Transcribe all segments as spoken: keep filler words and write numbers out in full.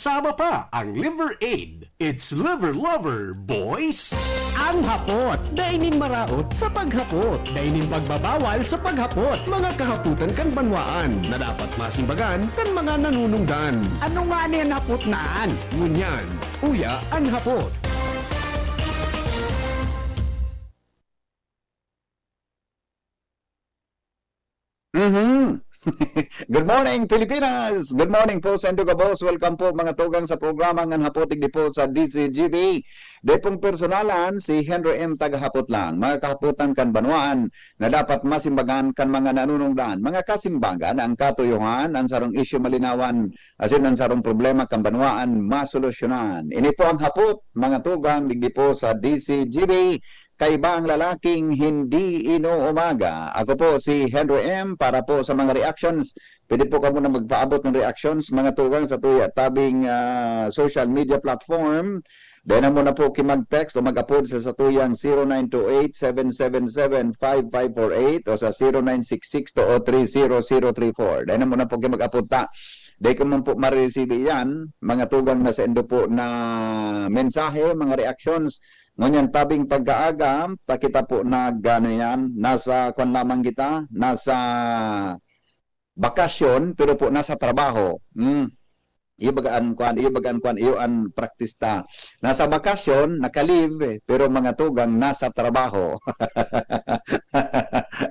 Tama pa ang Liver Aid. It's Liver Lover, boys! Ang hapot, dai nin maraot sa paghapot, dai nin pagbabawal sa paghapot. Mga kahapotan kan banwaan na dapat masimbagan kan mga nanunungdan. Ano ngani an hapot na an? Ngunyan, uya an hapot. Mhm. Good morning, Pilipinas! Good morning po sa indo gabos. Welcome po, mga tugang, sa programa ngan hapot digdi po sa D Z G B. Dai pong personalan, si Henry M. Tagahapot lang. Mga kahapotan kan banwaan na dapat masimbagan kan mga nanunungdan. Mga kasimbagan, ang katuyohan, ang sarong isyu malinawan, asin ang sarong problema kan banwaan masolusyonan. Ini po ang hapot, mga tugang, digdi po sa D Z G B. Kaiba ang lalaking hindi inuumaga. Ako po si Henry M. Para po sa mga reactions, pwede po kamo na magpaabot ng reactions, mga tugang, sa tuya tabing, ah, social media platform. Dai na mo na po ki mag-text o mag-apod sa satuyang zero nine two eight, seven seven seven, five five four eight o sa zero nine six six two o three zero zero three four. Dai na mo na po ki mag-apod ta. Dai ko man po mareceive iyan, mga tugang, na saindo po na mensahe, mga reactions. Ngunyan tabing pagkaaga, ta kita po nag-, ano yan, nasa kwan lamang kita, nasa bakasyon, pero po nasa trabaho. Hmm. Iyo baga an kwan, iyo baga an kwan, iyo an praktista. Nasa bakasyon, naka-leave, pero mga tugang nasa trabaho.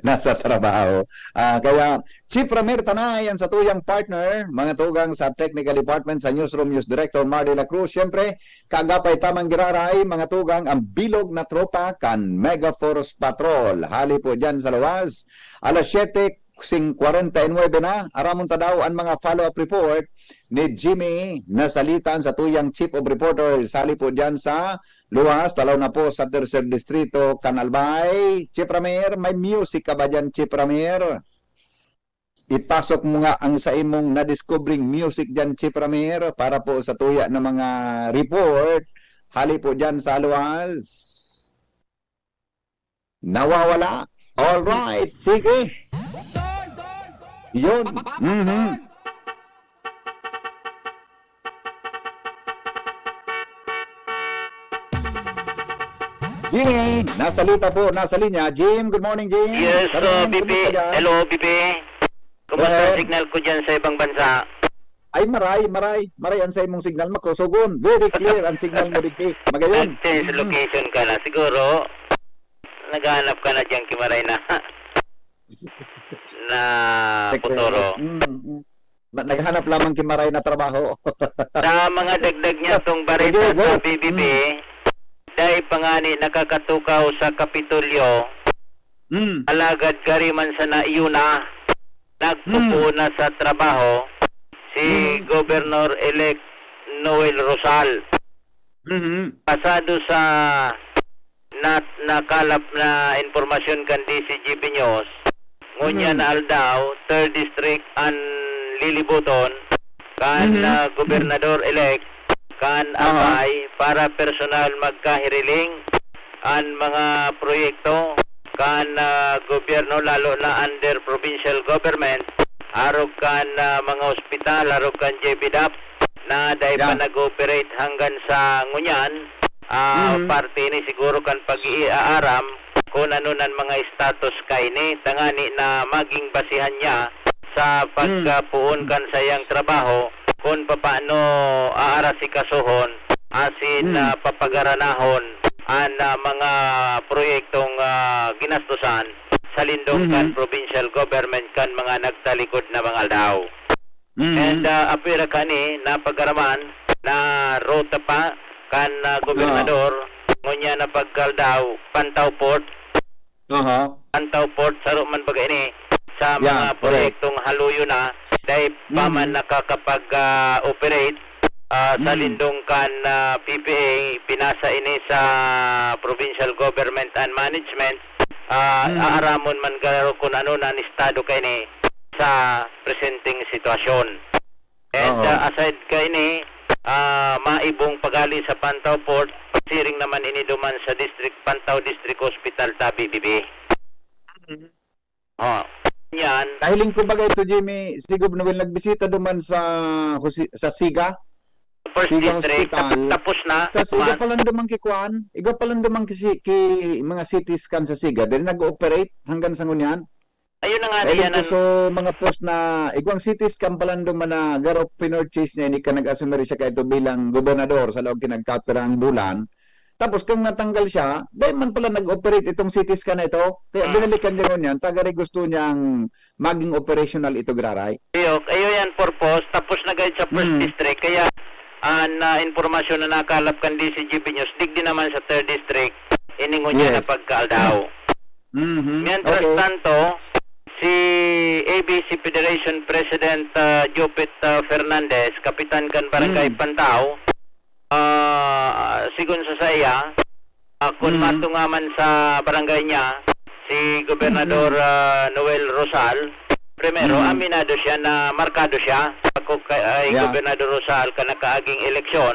Nasa trabaho. Ah, kaya, Chief Ramir Tanay, ang satuyang partner, mga tugang sa technical department, sa newsroom, News Director Mar de la Cruz. Siyempre, kaagapay tamang giraray, mga tugang, ang bilog na tropa kan Mega Force Patrol. Hali po dyan sa luwas, alas siyete sing kwarenta y nuebe na, aramon ta daw an mga follow-up report ni Jimmy Nasalitan, satuyang Chief of Reporters. Hali po dyan sa luwas, talaw na po sa Tercer Distrito, kan Albay. Chief Ramir, may music ka ba dyan, Chief Ramir? Ipasok mo nga ang sa imong nadiskubreng music dyan, Chief Ramir, para po sa tuya ng mga report. Hali po dyan sa luwas. Nawawala. All right. Sige. Yun. Mhm. Jimmy, nasa lita po, nasa linya. Jim, good morning, Jim. Yes, Kami, uh, kumusta B P. Dyan? Hello, B P. Kumusta ang signal ko dyan sa ibang bansa? Ay, maray, maray. Maray ang sa imong signal. Makosogon. Very clear ang signal mo, digdi. Magayon. Nag-change location ka na. Siguro, naghahanap ka na dyan, Kimaray na. Na Tekwe. Futuro. Mm, mm. Ma-, naghanap lamang ki Maray na trabaho. Sa mga dagdag niya tong bareta sa B B B, dai pa ngani nakakatukaw sa Kapitolyo, alagad gari man sana iyo na, nagpupuon na sa trabaho si Governor-elect Noel Rosal. Pasado sa nat-, nakalap na impormasyon kan D Z G B News, ngunyan na aldaw, third District an lilibuton kan, ah, Gobernador-elect kan Albay para personal magkahiriling an mga proyekto kan, ah, gobyerno, lalo na under provincial government, arog kan, ah, mga ospital, arog kan J B DAP, na dai pa nag-ooperate hanggan sa ngunyan. Ah, parte ini siguro kan pag-iaaram kun ano nan mga status kaini, tangani na maging basihan niya sa pagkapoon kan sayang trabaho kun papaano aarasikasuhon asin, ah, papagaranahon an, ah, mga proyektong, ah, ginastusan sa lindong kan provincial government kan mga nagtalikod na mga aldaw. And, ah, apwera kani na pag-araman na ruta pa kan, ah, gobernador, ngunyan na pagkaldaw, Pantaw Port. Aha. Pantaw Port, saro man baga ini sa mga proyektong haluyo na, dai pa man nakakapag, ah, operate. Ah, sa lindong kan, ah, P P A, pinasa ini sa provincial government and management. Ah, aaramon man garo kun ano na an estado kaini sa presenteng sitwasyon. And, ah, aside kaini, ah, maibong pagali sa Pantaw Port, siring naman ini duman sa district, Pantaw District Hospital, Tabi, Bibi. Oh, yan. Nahiling ko baga ito, Jimmy, si Gov Noel nagbisita duman sa Jose-, sa Siga? First Siga District, tap-, Hospital. Tapos na, Tas igwa man. Pala naman ki kuan, igwa pala naman ki si-, ki mga C T scan sa Siga, diri nag-ooperate hanggang sa ngunyan. Ayun na nga, Dahil diyan ito ang sa mga post na igwang C T scan pala naman na garo pinurchase niya, ini ka nag-asumir siya kaito bilang gobernador sa laog kinagkapirang bulan. Tapos kang natanggal siya, dahil man pala nag-operate itong C T scan na ito. Kaya Ah. binalikan niya ngunyan, tagari gusto niyang maging operational ito, giraray. Iyo, iyo yan purpose. Tapos na gayud sa first Mm. district. Kaya, an, ah, impormasyon na nakalap kan D C G B News, digdi naman sa third district, ini ngunyan na Yes. pagkaaldaw. Mhm. Mientras Okay. tanto, si A B C Federation President, ah, Jopet, ah, Fernandez, kapitan kan Barangay Mm. Pantao, ah, sigon sa saiya, ah, kun Mhm. matunga man sa barangay niya, si Gobernador, Mhm. ah, Noel Rosal, primero, Mhm. aminado siya na markado siya. Ako kay, ay, Yeah. Gobernador Rosal, kan nakaaging eleksyon,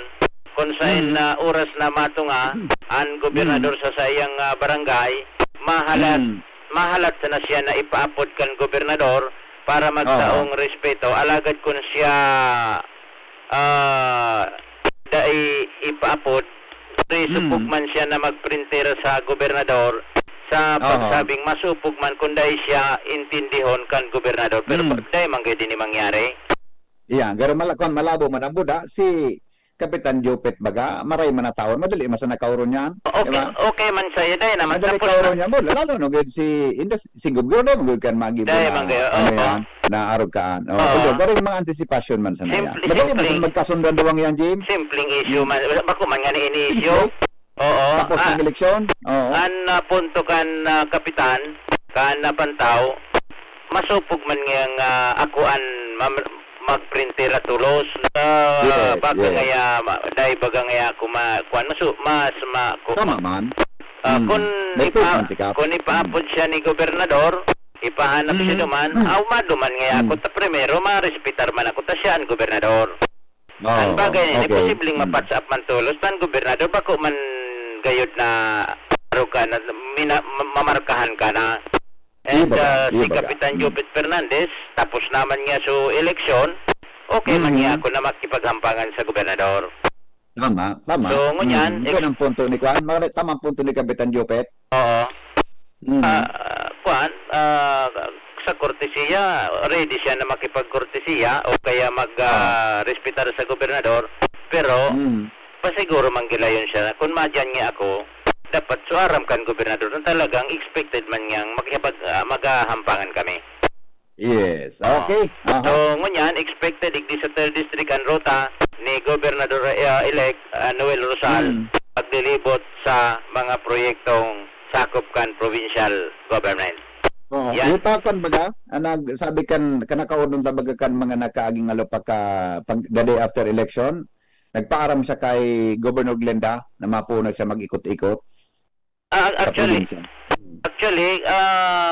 kun saen Mhm. na oras na matunga Mhm. an gobernador Mhm. sa saiyang, ah, barangay, mahalat, Mhm. mahalat sana siya na ipaapod kan gobernador para Oo. magsaong respeto. Alagad kun siya, ah, dai ipaapod, Mm. supog man siya na magprinter sa gobernador sa Oo. pagsabing masupog man kun dai siya intindihon kan gobernador. Pero Mm. dai man gayud ini mangyari. Iya, garo mala-, kwan, malabo man ang buda, si Kapitan Jopet baga, maray man na taon, madali man sana kaoron niyan, di Okay, ba? okay man sa'yo, dai naman. Madali Tapos kaoron na. niya, buda, lalo na gud si, inda, si Gobernador, man gud kan magibo Dai na, man kayo, ano oo. yan, na arog kaan. Oh, Oo. although, garo yung mga antisipasyon man sana yan. Simple, Madali man simpleng sana magkasundo ang duwang yan, Jim. Simpleng issue Hmm. man. Bako man nga ni ini issue. Simple. Oo. Tapos Ah, ng eleksyon? Oo. An, ah, punto kan, ah, kapitan, kan, ah, Pantao, masupog man ngayang, ah, ako an mam-, magprinter at tulos. Ah, Yes, baga yes. ngaya, ma-, dai baga ngaya ako ma-, kuwan, masu-, mas ma-, ku-, Tama man. ah, Mm. kun May point ipa-, man si Kap. kun Mm. ipaapod siya ni gobernador, ipahanap siya Mm. duman, Mm. aw, maduman ngaya ako, Mm. ta primero, marespetar man ako, ta siya an gobernador. Oh, Ang bagay na ini, okay. posibleng Mm. ma-patch up man tolos ta an gobernador, bako man gayod na aro ka na, mina-, ma-, mamarkahan ka na. Iyo And, baga, ah, iyo si baga. Kapitan Mm. Jopet Fernandez, tapos naman niya so eleksyon, okay man Mm. niya ako na makipaghampangan sa gobernador. Tama, tama. So, ngunyan, Mm. ex- Yan ang punto ni Kwan. Mali, tama ang punto ni Kapitan Jopet. Oo. Mhm. Ah, kuwan, ah, sa kortesiya, ready siya na makipagkortesiya o kaya mag, Ah. ah, respetar sa gobernador. Pero, Mhm. pasiguro man gilayon siya. Kun madyan nga ako, dapat suaram kan gobernador na talagang expected man niyang makipag-, ah, maghahampangan kami. Yes. Oo. Okay. Aha. So, ngunyan, expected digdi sa third district an ruta ni Gobernador, ah, elect, ah, Noel Rosal, Mm. paglilibot sa mga proyektong sakop kan provincial government. Oo. Yan. Yung pa, kwan baga, ah, nag-, sabi kan, kan nakaodon ta baga kan mga nakaaging alupaka pag, the day after election, nagpaaram siya kay Governor Glenda na mapuno siya mag-ikot-ikot. Ah, sa actually, probinsya. Actually, ah,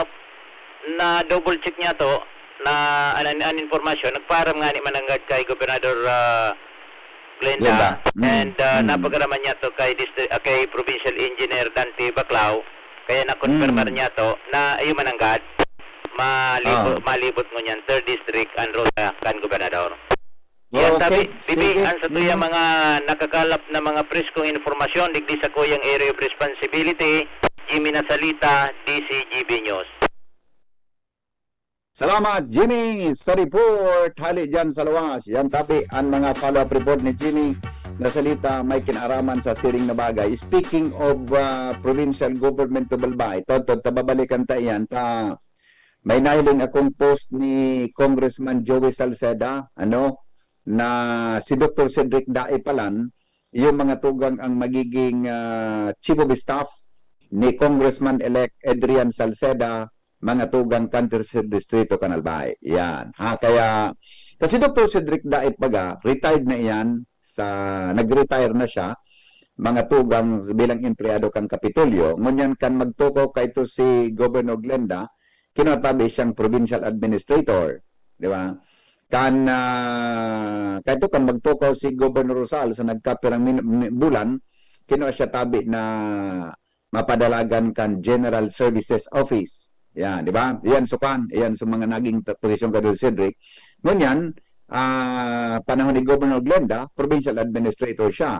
na-double check niya to, na an, an, an impormasyon, nagpaaram ngani mananggad kay Gobernador, ah, Glenda, Glenda. Mm, and, ah, mm. napagaraman niya to kay distri-, ah, kay Provincial Engineer Dante Baclao, kaya na-confirmar Mm. niya to na iyo mananggad, malibo-, Ah. malibot ngunyan, third district, ang ruta kan gobernador. Yan, Okay, sabi, Bibi, sige. ang sa tuyang Mm. mga nakakalap na mga preskong impormasyon, digdi sa kuyang area of responsibility, Jimmy Nasalita, D C G B News. Salamat, Jimmy, sa report. Hali dyan sa luwas. Yan, tabi, ang mga follow-up report ni Jimmy Nasalita may kinaraman sa siring na bagay. Speaking of, ah, provincial government of Albay, ito, ito, tababalikan ta yan, ta, may nahiling akong post ni Congressman Joey Salceda, ano, na si Doktor Cedric Dae Palan, yung mga tugang ang magiging, ah, chief of staff ni Congressman-elect Adrian Salceda, mga tugang kan Tercer Distrito kan Albay. Yan. Ha, kaya, kasi Doktor Cedric Dae Paga, retired na iyan sa, nag-retire na siya, mga tugang bilang empleyado kan Kapitolyo. Ngunyan kan magtukaw kaito si Governor Glenda, kinatabi siyang provincial administrator, di ba? Kan, ah, kaito kan magtukaw si Governor Rosal sa nagkapirang min-, mi-, bulan, kinua siya tabi na mapadalagan kan General Services Office. Yan, di ba? Yan, so kan, yan, so mga naging ta-, posisyon ka doon, Cedric. Ngunyan, ah, panahon ni Governor Glenda, provincial administrator siya.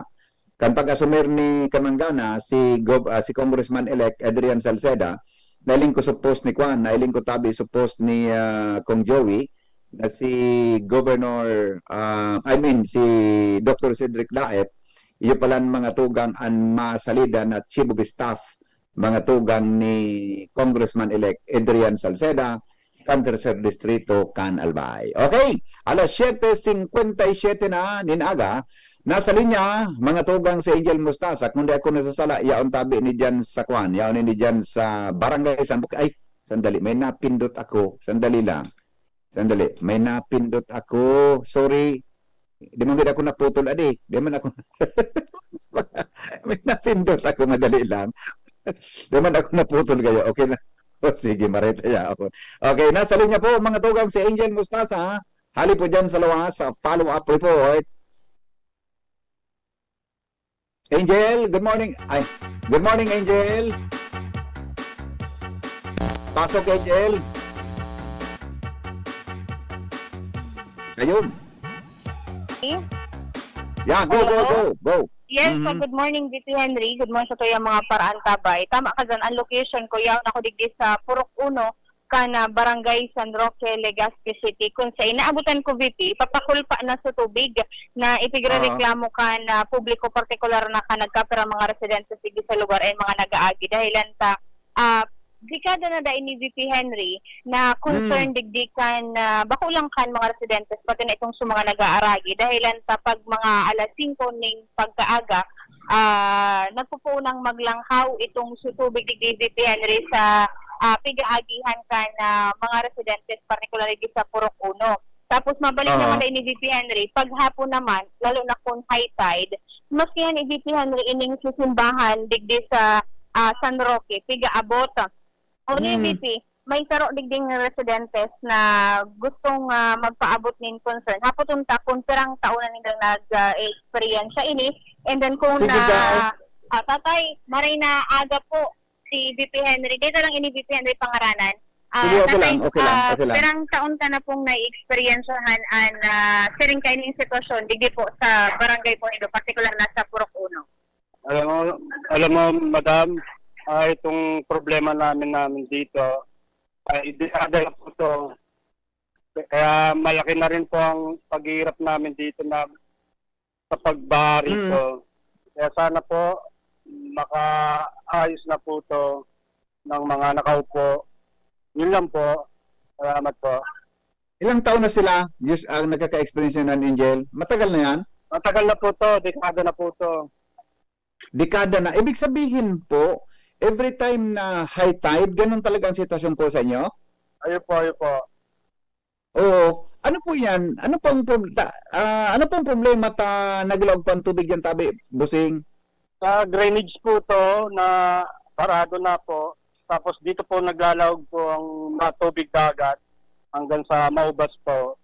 Kan pag-asumir ni Kamanggana, si Gov-, ah, si Congressman-elect Adrian Salceda, nailing ko sa post ni Kwan, nailing ko tabi sa post ni, ah, Kong Joey, na si Governor, ah, I mean, si Doctor Cedric Daep, iyo palan mga tugang an masalida na chief of staff, mga tugang ni Congressman-elect Adrian Salceda, kan Tercer Distrito kan Albay. Okay, alas siyete singkwenta y siyete na nin aga, nasa linya, mga tugang, si Angel Mustasa, kung di ako nasasala, yaon tabi ni dyan sa kwan, yaon ni dyan sa Barangay San Buc-, ay, sandali, may napindot ako, sandali lang. Sandali, may napindot ako, sorry, di man gid ako naputol, adi, di man ako, may napindot ako, madali lang. Di man ako naputol kayo, okay na. O sige, marita ya ako. Okay, nasa linya po, mga tugang, si Angel Mustasa, ha? Hali po dyan sa lawas, sa follow-up report. Angel, good morning. Ay, good morning, Angel. Pasok, Angel. Ayun. Yeah, go, go, Hello? go, go. Yes, so Mhm. good morning, V P Henry. Good morning sa tuyang mga paraantabay. Tama ka dyan, ang location ko, yaon ako digdi sa Purok Uno, kan, ah, Barangay San Roque, Legazpi City. Kung sa inaabutan ko, V P, papakulpa na sa tubig na ipigrereklamo Oo. kan, ah, publiko, partikular na kan nagkapirang mga residente sige sa lugar ay mga nag-aagi. Dahilan ta, ah, dekada na dai ni V P Henry na concern Hmm. digdi kan, ah, bako lang kan mga residentes, pati na itong sa mga nag-aaragi. Dahilan ta pag mga alas singko ning pagkaaga, ah, nagpupunang maglangkaw itong sa tubig digdi, V P Henry, sa, ah, pigaagihan kan, ah, mga residentes, partikular digdi sa Purok Uno. Tapos mabalik naman Oo. dai ni V P Henry, paghapon naman, lalo na kung high tide, maski yan i-V P Henry ining sisimbahan digdi sa, ah, San Roque, pigaabot. Only Hmm. V P, may saro digding residentes na gustong, ah, magpaabot nin concern. Hapot unta kung pirang taon na nilang nag, ah, experience ini. And then kung Sige na, daw. ah, tatay, maray na aga po si V P Henry. Dito lang ini V P Henry pangaranan. Ah, Sige, okay tatay, lang, okay lang, ah, okay lang. pirang taon ka na pong nai-experiencehan an, ah, siring kaining sitwasyon, digdi po sa barangay po nindo, partikular na sa Purok Uno? Alam mo, alam mo, madam, ah, itong problema namin, namin dito, ay dekada na po 'to. Kaya malaki na rin po ang paghihirap namin dito na sa pagbaha Mm. rito. Kaya sana po, makaayos na po 'to ng mga nakaupo. Yun lang po. Salamat po. Ilang taon na sila, Diyos, ang nagkaka-experience na, Angel? Matagal na 'yan? Matagal na po 'to. Dekada na po 'to. Dekada na. Ibig sabihin po, every time na high tide, ganun talaga ang sitwasyon po sa inyo? Ayun po, ayun po. Oo. Ano po 'yan? Ano pong prob-, ta-, ah, ano pong problema ta naglaog pa ang tubig diyan, tabi, Bossing? Sa drainage po 'to na sarado na po. Tapos dito po naglalaog po ang mga tubig dagat hanggang sa Maubas po.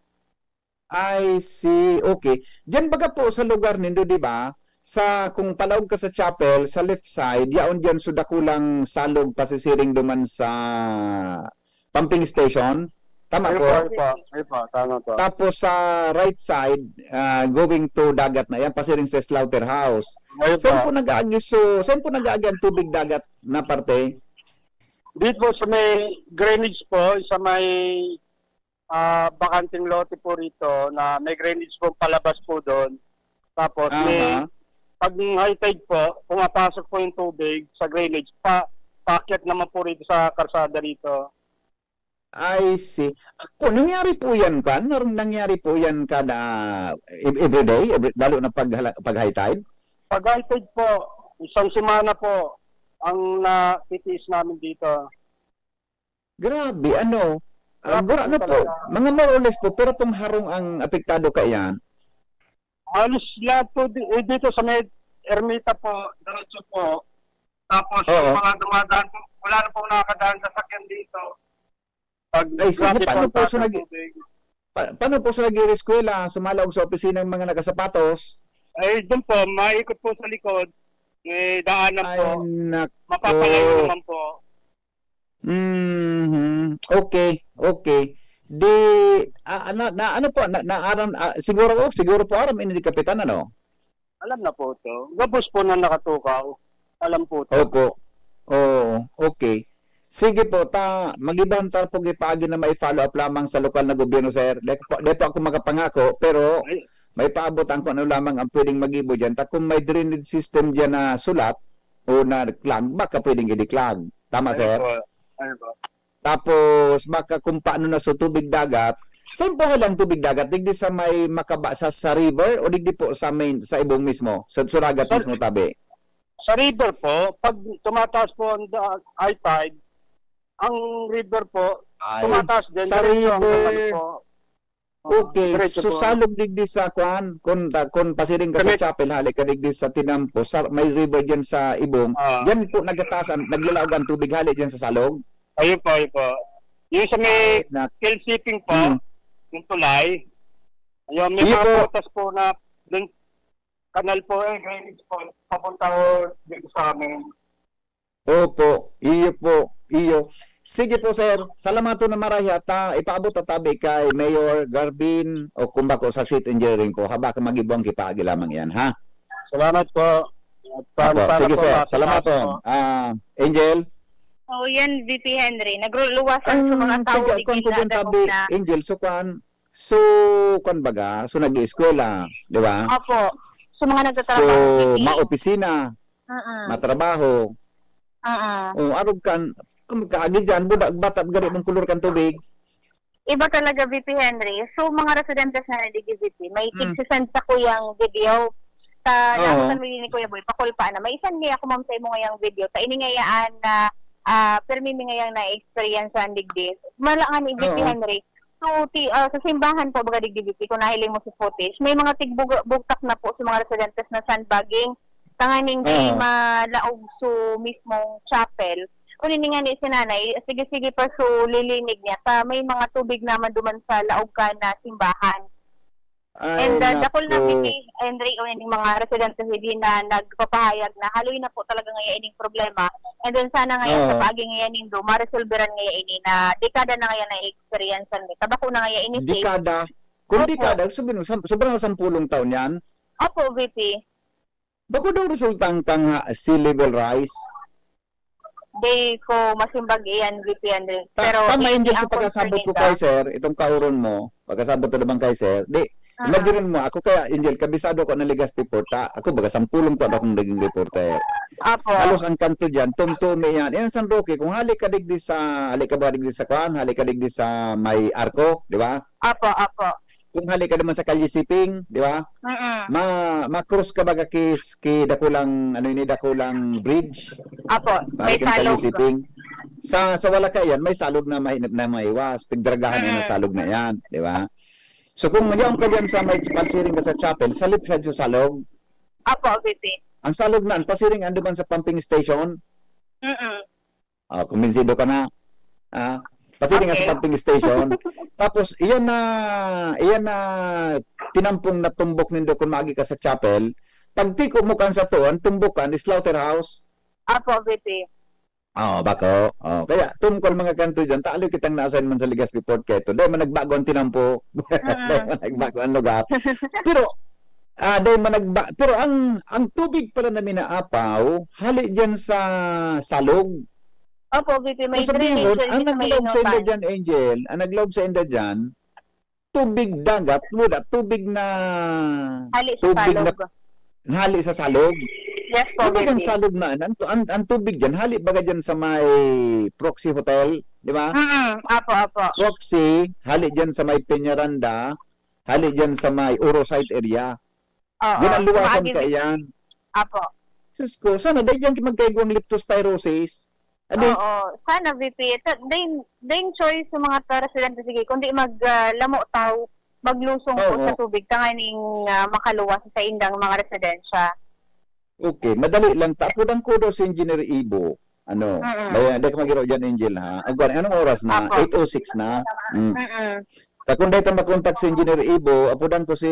I see. Okay. Diyan baga po sa lugar nindo, di ba? Sa, kung palaog ka sa chapel, sa left side, yaon diyan so dakulang salog pasisiring duman sa pumping station. Tama Ayun po? po, ayun po. Ayun po, tama po. Tapos sa right side, ah, going to dagat na yan, pasiring sa slaughterhouse. Ayun Saan po. po nag-aagi, so, saan po nag-aagi ang tubig dagat na parte? Dito po sa may drainage po, sa may, ah, bakanteng lote po rito na may drainage po palabas po doon. Tapos may, Aha. pag high tide po, pumapasok po yung tubig sa drainage, pa, paakyat naman po rito sa karsada rito. I see. Po, nangyari po yan, kan? Nar-, nangyari po yan kada, ev-, everyday, every, lalo na pag hala-, pag high tide? Pag high tide po, isang semana po ang natitiis namin dito. Grabe, ano? Ah, Grabe gura po na po. talaga. Mga more or less po, pero pong harong ang apektado kaiyan? Halos lahat po di-, eh, dito sa may Ermita po, diretso po. Tapos Oo. yung mga dumadaan po, wala na pong nakakadaan sasakyan dito. Pag Ay, sige, grabe po paano ang po taas sa ng nag-, tubig. pa-, paano po sa nag-iireskwela, sumalaog sa opisina ng mga nakasapatos? Ay, doon po, maikot po sa likod. May daanan Ay, po. nako. Mapapalayo naman po. Mhm. Okay, okay. Di, ah, na, na, ano po, na, na, aram, ah, siguro, oh, siguro po aram ini ni Kapitan, ano? Alam na po to. Gabos po na nakatukaw. Alam po to. Opo. Oo, okay. Sige po, ta, mag-iba ta po gipaagi na may follow-up lamang sa lokal na gobyerno, sir. Di po, di po ako makapangako, pero Ay. may paabot ang kung ano lamang ang pwedeng magibo diyan. Ta kung may drainage system diyan na sulat o na clog, baka pwedeng i-declog. Tama, Ayun sir? po. Ayun po. Tapos, baka kung paano na sa tubig dagat, saan po hali ang tubig dagat? Digdi sa may makaba sa, sa river o digdi po sa main, sa ibong mismo? Sa, sa dagat Sir, mismo tabi? Sa river po, pag tumataas po ang da-, high tide, ang river po, Ay, tumataas din, sa diretso ang river, ano po. Oo, okay, diretso so po. Salog digdi sa kuan, kun, kun pasiring ka Sa sa may chapel, hali ka digdi sa Tinampo, sa, may river diyan sa Ibong, Ah. diyan po nagtataas ang, naglalaog ang tubig hali diyan sa salog? Ayun po, ayun po. Yung sa may Ay, nak- Hill Shipping po, Hmm. yung tulay, ayun, may Iyo mga po. butas po na dun, kanal po, eh, drainage po, papunta po dito sa amin. Opo, iyo po, iyo. Sige po, sir. Salamaton na marhay ta, ipaabot ta tabi kay Mayor Garbin o kung bako sa City Engineering po, haba ka mag-ibong kipaagi lamang yan, ha? Salamat po. At Apo, sana sige, po sir. makapas Salamaton. po. Ah, Angel? Oh, yan, V P Henry. Nagluluwasan sa Ang mga tao tiga, ni kwan ko Ginla dyan, Dagom tabi, na Angel, so kwan, so, kwan baga, so nag-ieskwela, di ba? Opo. Sa mga So, nagtatrabaho, V P. maopisina, Mm. matrabaho. Mm. Oh, arog kan, kung kaagi dyan, budak, bata, gari mong kulor kan tubig. Iba talaga, V P Henry. So, mga residentes na digdi, V P, may Hmm. tigsisend sa kuyang video. Sa Oo. nakutan mo ni Kuya Boy, pakulpa na. May isan niya ako, ma'am, sa imo ngayang video. Sa ini ngayaan na, ah, permi mi ngayang na-experience ang digdi. Mala nga ni V P Oo. Henry. So, ti-, ah, sa simbahan po, baga digdi, V P, kung nahiling mo si footage, may mga tigbug-, bugtak na po sa mga residentes na sandbagging. Tanganing di Oo. malaog so mismong chapel. Kung ini nga ni si nanay, sige-sige pa so lilinig niya. Ta may mga tubig naman duman sa laog ka na simbahan. Ay, And, ah, dakul na naku. Piti, Henry, o ining mga residente sa Hidin na nagpapahayag na haloy na po talaga ngaya ining problema. And then sana ngaya sa Oo. paagi ngaya nindo, maresolberan ngaya ini na dekada na ngaya na experience ni. Tabako na ngaya ini, Dekada. Kung Opo. dekada, sabihin mo, sam-, sobrang sampulong taon yan? Opo, V P. Bako daw resultang kang ha-, sea level rise? Di ko masimbag iyan, V P Henry. Ta-, Pero tama, ini Angel, sa ang pagkasabot concern ko nito. kay sir, itong kauron mo, pagkasabot na naman kay sir, di, Ah. imagine mo, ako kaya, Angel, kabisado ko na Legazpi Port, ta, ako, baga sampulong taon akong naging reporter. Apo. Halos ang kanto dyan, tumtumi yan. Yan, San Roque, kung hali ka digdi sa, hali ka ba digdi sa kwan, hali ka digdi sa may arko, di ba? Apo, apo. Kung hali ka naman sa Kalye Siping, di ba? Mm-mm. Ma-, ma-cross ka baga ki, ki dakulang, ano ini, dakulang bridge? Apo, Balik may ang Kalye salog. Siping. Sa, sa Walakayan, may salog na mahinip na maiwas. Pigdragahan na Mm. salog na yan, di ba? So, kung yaon ka diyan sa may pasiring ka sa chapel, sa left side sa salog. Apo, V P. Ang salog na, ang pasiring ando man sa pumping station. Mm-mm. Ah, kumbinsido ka na. Ah, pasiring nga sa Okay. pumping station. Tapos, iyan na, iyan na tinampong natumbok nindo kung maagi ka sa chapel. Pagtiko mo kan sa tuan, tumbok kan slaughterhouse. Apo, V P. Oh, bako. Oh, kaya tungkol mga kanto dyan, taloy kitang na-assign man sa Legazpi Port kaya ito. Dahil man nagbago ang tinampo. Mm. Dahil man nagbago ang lugar. Pero, ah, dahil man nagba-, pero ang, ang tubig pala na minaapaw, hali dyan sa salog. Opo, V P, may Kung sabihin, drainage ang sa naglaog sa inda Inotan. dyan, Angel, ang naglaog sa inda dyan, tubig dagat, wala, tubig na, Hali sa tubig na, salog. hali sa salog. Yes po, Ano bagang V P. salog na, ang, ang, ang tubig dyan, hali baga dyan sa may Proxy Hotel, di ba? Mm, apo, apo. Proxy, hali dyan sa may Peñaranda, hali dyan sa may Oro site area. Oo, Yan ang luwasan maagi, ka V P. yan. Apo. Sus ko, sana dahil yan magkaigwang leptospirosis. Adi? Oo, sana, V P. Ito, dain, dain choice sa mga ta-, residente, sige, kundi mag, ah, lamo tao, maglusong po Oo. sa tubig, tanganing, ah, makaluwas sa indang mga residensya. Okay, madali lang. Tapos ang kudos si Engineer Ibo. Ano, Mm-mm. may, hindi ka magiro dyan, Angel, ha? Ang kuwan, anong oras na? Apo. Eight oh six na. Mm. Mm-mm. Ta kung dahil makontak si Engineer Ibo, apudan ko si,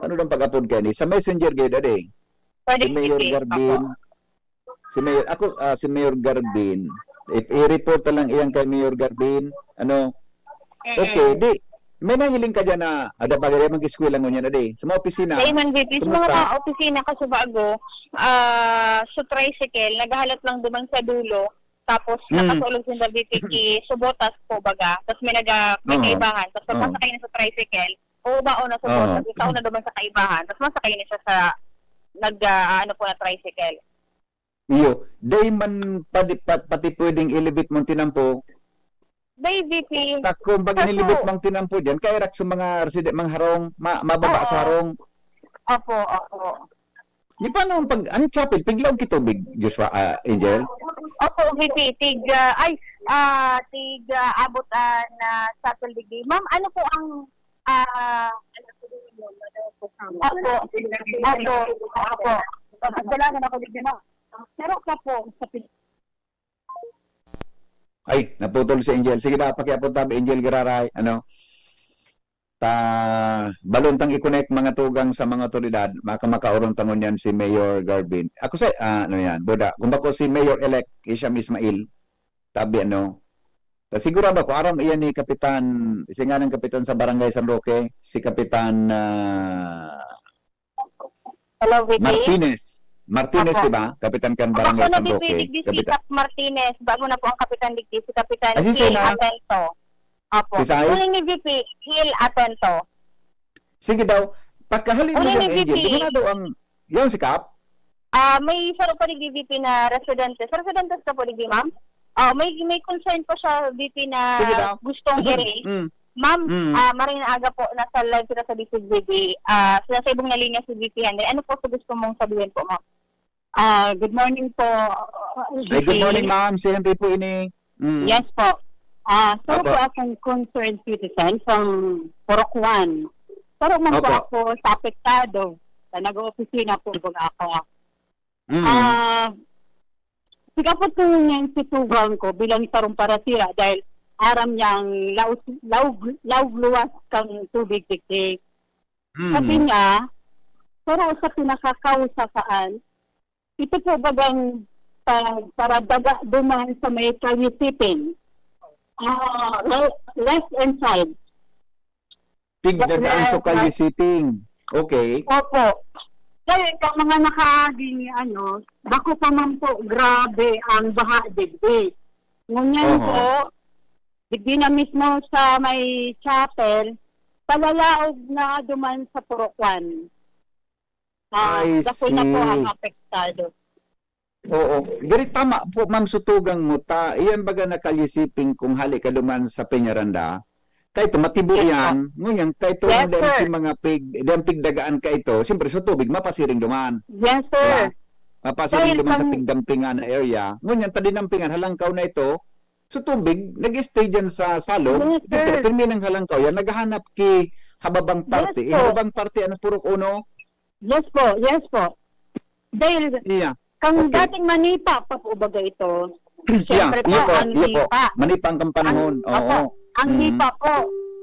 ano lang pag-apod kayo ni? Sa Messenger, gaya, dali. Pwede, Si Mayor sige. Garbin. Apo. Si Mayor, ako, ah, si Mayor Garbin. I-, i-report na lang iyan kay Mayor Garbin. Ano, Okay, di, may nahiling ka dyan na, ada pa gaya mag-eskwela ngunyan, adi, sa mga opisina, Dahil man, V P, sa kumusta? Mga opisina, kaso bago, ah, sa tricycle, naghahalat lang duman sa dulo, tapos Mm. nakasulog sa V P ki subotas po baga, tapos may naga-, may Oo. kaibahan, tapos pag Oo. masakay na sa tricycle, o ba, o na subotas, Oo. ikaw na duman sa kaibahan, tapos masakay na siya sa nag, ah, ano po na tricycle. Iyo, dai man padi-, pa-, pati pwedeng i-leviate mong tinampo. Dai, V P. Ta kung baga Kaso ni-leviate mong tinampo diyan, kairak sa mga reside-, mga harong, ma-, mababa Oo. sa harong. Opo, opo. Di paano ang pag-, ang chapel, piglaog ki tubig, Joshua, ah, Angel? Opo, V P, tig, ah, ay, ah, tig, ah, abot, ah, na chapel digdi. Ma'am, ano po ang, ah, opo, opo, opo. Kailangan ako digdi, ma'am. Pero ka po, sa pin- Ay, naputol si Angel. Sige na, pakiapod tabi, Angel Gararay. Ano? Ta, balon tang i-connect mga tugang sa mga otoridad, maka-, makaoron ta ngunyan si Mayor Garvin. Ako sa, ah, ano yan, Buda, kung bako si Mayor-elect Isham Ismail, tabi ano, ta sigurado ako, aram iyan ni Kapitan, si nga ng Kapitan sa Barangay San Roque, si Kapitan, ah, Hello, V P. Martinez. Martinez, Apo. di ba? Kapitan kan Apo, Barangay na San Roque. Digdi si Kapitan Kap Martinez, bago na po ang kapitan digdi, si Kapitan Ah, si Phil Sena? Atento. Apo. Si Sai? Uli ni V P, Phil Atento. Sige daw, pagkahalin mo Uli yan, ni Angel, V P. Di mo na daw ang, yun si Kap? Ah, may saro pa digdi V P na residente. Sa residente ka po digdi, ma'am? Ah, may, may concern pa siya, V P, na Sige daw. gustong i-raise. Mm. Ma'am, Mm. ah, maray na aga po, nasa live kita sa D C G B. Ah, sa, sa ibong na linya si V P Henry. Ano po sa gusto mong sabihin po, ma'am? Ah, good morning po, uh, Ay, good V P. morning, ma'am. Si Henry po ini. Mm. Yes po. Ah, saro Opo. po akong concerned citizen from Purok One. Saro man po Opo. ako sa apektado. Sa nag-oopisina po baga ako. Mm. Ah, sigapot ko ngunyan si tugang ko bilang sarong parasira dahil aram niyang laos-, laog-, laog-luwas kang tubig digdi. Mm. Sabi niya, pero sa pinakakausakaan, ito po bagang pa-, paradaga duman sa may Kalye Siping. Ah, le-, left hand side. Pigdagaan Yes, sa Kalye yes. Siping. Okay. Opo. Kaya itong mga nakaaging, ano, bako pa man po, grabe ang baha digdi. Ngunyan Oho. po, digdi na mismo sa may chapel, palalaog na duman sa Purok One. Ah, I bako na po see. ang apektado. Oo. Diri tama po, ma'am, sa tugang mo ta. Iyan baga na Kalye Siping kung hali ka duman sa Peñaranda. Kay ito, matibo Yes, yan. Ngunyan, kay ito, Yes, ang sir. damping mga pig-, damping dagaan kay ito, siyempre, sa tubig, mapasiring duman. Yes, sir. Diba? Mapasiring Dahil duman sa kang pigdampingan na area. Ngunyan, tadinampingan, halangkaw na ito. Sa tubig, nag-stay dyan sa salog. Yes, Dito, sir. pirmi ng halangkaw yan. Naghahanap ki hababang Yes, parte. Eh, po. hababang parte, ano, purok uno? Yes po, yes po. Dahil Iya. kang Okay. dating manipa pa po baga ito. Yeah, Siyempre po, iyo po, ang iyo po. nipa. Manipa ang kampanahon. Ang, Oo. opo, ang Mm. nipa po,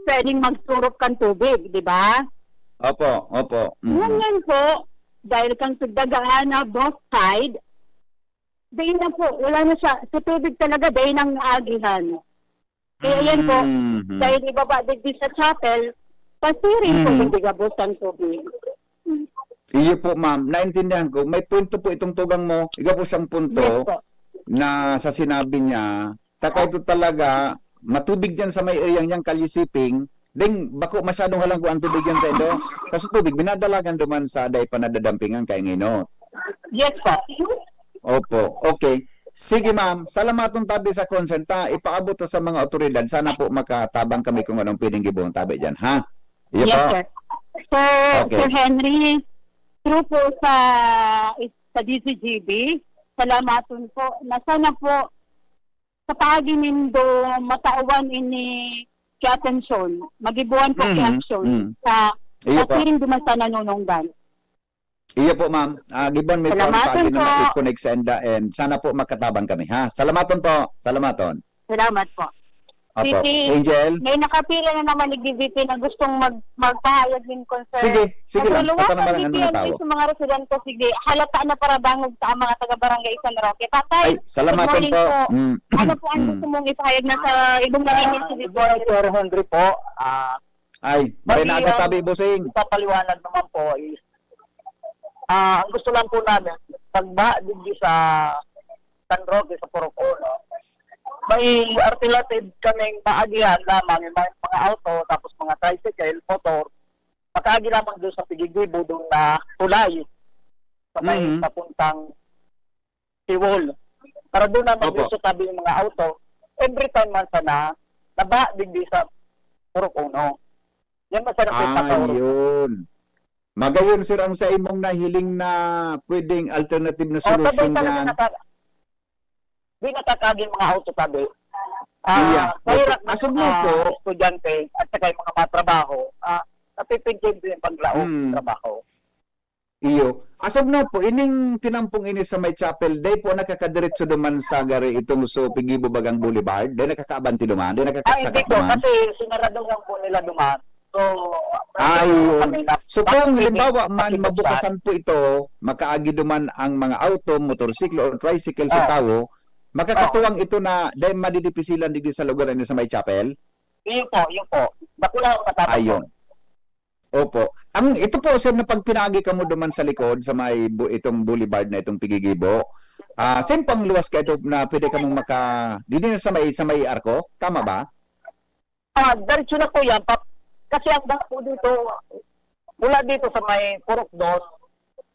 pwedeng magsurop kang tubig, di ba? Opo, opo. Mm. Ngunyan po, dahil kang pagdagaan na both side, dahil na po, wala na siya, sa tubig talaga, dahil nang aagihan. Kaya yan po, Mhm. dahil ibaba digdi sa chapel, pasiring po Mhm. yung gabos ang tubig. Iyo po, ma'am. Naintindihan ko. May punto po itong tugang mo. Igapos ang punto Yes po. na sa sinabi niya, saka ito talaga, matubig dyan sa may area niyang Kalye Siping, ding bako masyadong halangko ang tubig yan sa indo. Kasi tubig, binadalagan duman sa dai pa nadadampingan kaya ngayon. Yes po. Opo. Okay. Sige, ma'am. Salamaton tabi sa concern ta. Ipaabot ta sa mga otoridad. Sana po makatabang kami kung anong pwedeng gibohon tabi dyan, ha? Iyo Yes, po. sir. Sir, Okay. Sir Henry, through po sa, sa D C G B, salamaton po na sana po sa paagi nindo matawan ini ki atensyon, magibuhan po ki Mhm. aksyon Mhm. sa, Iyo sa po. siring duman sa nanunungdan. Iyo po, ma'am. Ah, gibohon mi po ang Salamaton paagi na po. makikonnect sa enda and sana po makatabang kami, ha? Salamaton po. Salamaton. Salamat po. Opo. Angel? May nakapila na naman ni V P na gustong mag-, magpahayag nin concern. Sige, sige lang. Nagluluwas ang V P Henry sa mga residente, sige. Halata na parabangog sa mga taga-Barangay San Roque. Tatay, ay, salamat po. Good morning po. Mm. Ano po ang gusto mong ipahayag na sa ibong narinig si Good morning, Sir Henry po. Ah, ay, maray na aga tabi, bossing. Ipapaliwanag naman po is, ah, ang gusto lang po namin, pagbaha digdi sa San Roque, sa Purok Uno, may alternative kaming paagihan lamang, yung mga, mga auto, tapos mga tricycle, motor, pakaagi lamang doon sa Pigigibo, doon na tulay, sa may papuntang Seawall. Para doon naman, opo, doon sa tabi ng mga auto, every time man sana, nabaha digdi sa Purok Uno. Yan man sana po yung pakaurot. Ayun. Magayon, sir, ang sa imong nahiling na pwedeng alternative na solusyon niyan. Di nakakaagi mga auto, sabi. Ah, iya, mahirap na asog mo mga po, estudyante at saka yung mga matrabaho, ah, napipintin din yung paglaog trabaho. Iyo. Asog na po, ining tinampong ini sa may chapel, dai po nakakadiretso duman sa gari itong so Pigibo Bagang Boulevard? Dai nakakaabanti duman? Dai nakakasakit duman? Ay, hindi po, kasi sinaraduhan po nila duman. So, ayun. So, kung halimbawa man mabukasan po ito, makaagi duman ang mga auto, motorsiklo, o tricycle sa tawo, makakatuwang ito na dai madidipisilan digdi sa lugar na sa may chapel? Iyo po, iyo po. Dakula ang matapos po. Ayun. Opo. Ang, ito po, sir, na pag pinaagi kamo duman sa likod, sa may bu-, itong boulevard na itong Pigigibo, ah, saan po ang luwas ka ito na pwede kamong maka-, didi na sa may, sa may arko? Tama ba? Ah, diretso na po yan. Pa-, kasi ang daan po dito, mula dito sa may Purok Dos,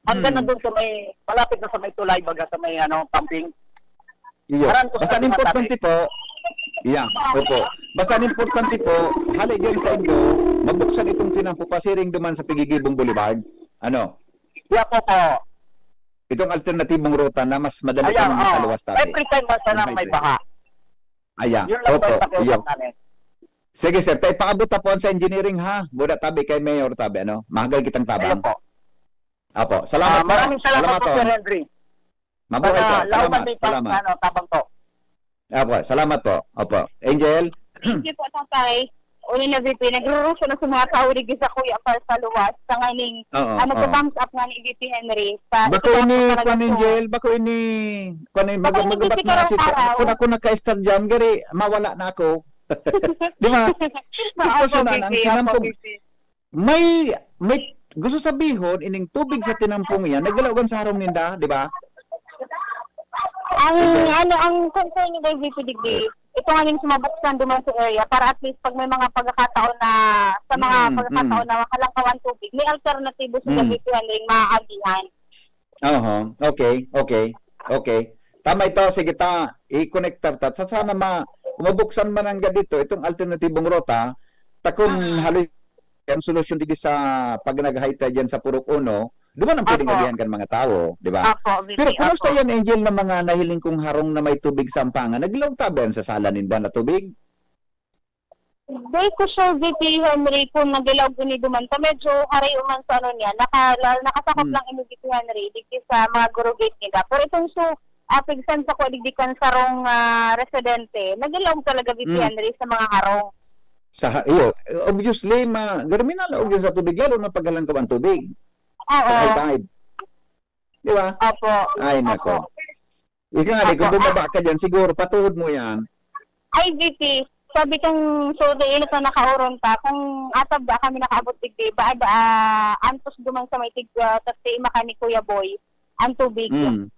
hanggang na doon sa may, malapit na sa may tulay, baga sa may, ano, pumping. Iyo. Basta importante po, iya, opo. Basta importante po, hali diyan sa inyo, mabuksan itong tinampo pasiring duman sa Pigigibong Boulevard. Ano? Iya po po. Itong alternatibong ruta na mas madali kang makaluwas tabi. Every time basta na may baha. Aya, opo, iyo. Sige, sir, tay paabot ta po sa engineering, ha? Buda tabi kay Mayor tabi, ano? Mahagal kitang tabang. Apo. Salamat po. Maraming salamat po, Sir Henry. Mabuhay po. Salamat, salamat. Ano, tabang po. Apo, salamat po. Opo. Angel? Thank you po, Tatay. Uli na, V P. Nagruruso na sa mga tao, digdi sa Kuya Pal sa luwas. Sa nganing, ano po, thumbs up nga ni V P Henry. Bako ini, kwan, Angel? Bako ini, kwan ini, mag-, magabat na si, ako na, ako nagka-star dyan, gari, mawala na ako. Di ba? Sitwasyon na ang tinampong. May, may gusto sabihon, ining tubig sa tinampong yan, naglaogan sa harong ninda, di ba? Ang, ano, ang concern ni V P digdi, ito nga yung sumabuksan duman sa area para at least pag may mga pagkakataon na, sa mga pagkakataon na makalangkaw ang tubig, may alternatibo sa gabi po yan ring maaagihan. Oho. Okay, okay, okay. Tama ito, sige ta, i-connectar ta. Sa sana ma-, kung mabuksan man ang gadito, itong alternatibong ruta, ta kun haloy ang solusyon digdi sa pag naghahay ta diyan sa Purok Uno, duman ang pwedeng agihan kan mga tawo, di ba? Pero kumusta yan, Angel, na mga nahiling kong harong na may tubig sa ampangan? Naglaog ta ba yan sa sala ninda na tubig? Di ko sure, V P Henry, kung naglaog ini duman ta. Medyo harayo man sa ano niya, naka-, nakasakop lang ini, V P Henry, digdi sa mga guru gate nila. Pero itong su-, apigsan sa ko digdi kan sarong, ah, residente, naglaog talaga, V P Henry, sa mga harong. Sa ha-, iyo, obviously, ma-, garo minalaog yan sa tubig, lalo na pag halangkaw ang tubig. Oo. Pag high tide. Di ba? Opo. Ay, nako. Ika nga, di, kung bumaba ka dyan, siguro, patuhod mo yan. Ay, V P, sabi kang, so, di, ilo sa nakauron ta, kung atab da kami nakaabot digdi, ba, ba, ah, antos duman sa may tig-, ah, sa tima ka ni Kuya Boy, ang tubig. Mm.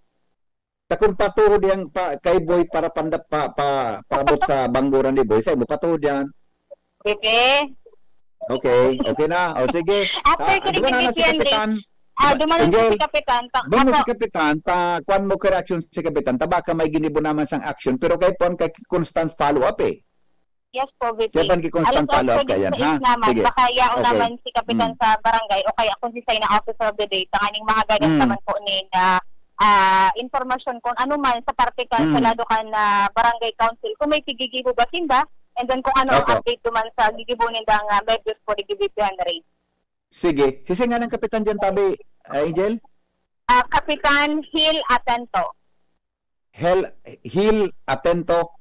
Ta kung patuhod yan pa, kay Boy para panda-, pa, pa, paabot sa bangguran ni Boy, sa imo patuhod yan. Sige. Okay, okay na. O, sige. After ko, duman na si Kapitan. Ah, duman na si Kapitan. Duman si Kapitan, ta, kuwan mo ka reaction si Kapitan, ta baka may ginibo naman sang action, pero kay kuwan, kay constant follow-up eh. Yes po, V P. Kaya ban ki constant follow-up ka yan, ha? Sige. Baka yaon naman si Kapitan sa barangay o kaya kung si Say na Officer of the Day, tanganing mahagadan naman po ni na, ah, impormasyon kung ano man sa parte kan, sa lado kan, ah, barangay council, kung may gigibo ba sinda, and then kung ano ang update duman sa gigibo nindang, ah, medyos po, di gibibihan na rin. Sige. Sisi nga ng kapitan dyan, tabi, ah, Angel? Ah, Kapitan Hil Atento. Hel-, Hil Atento.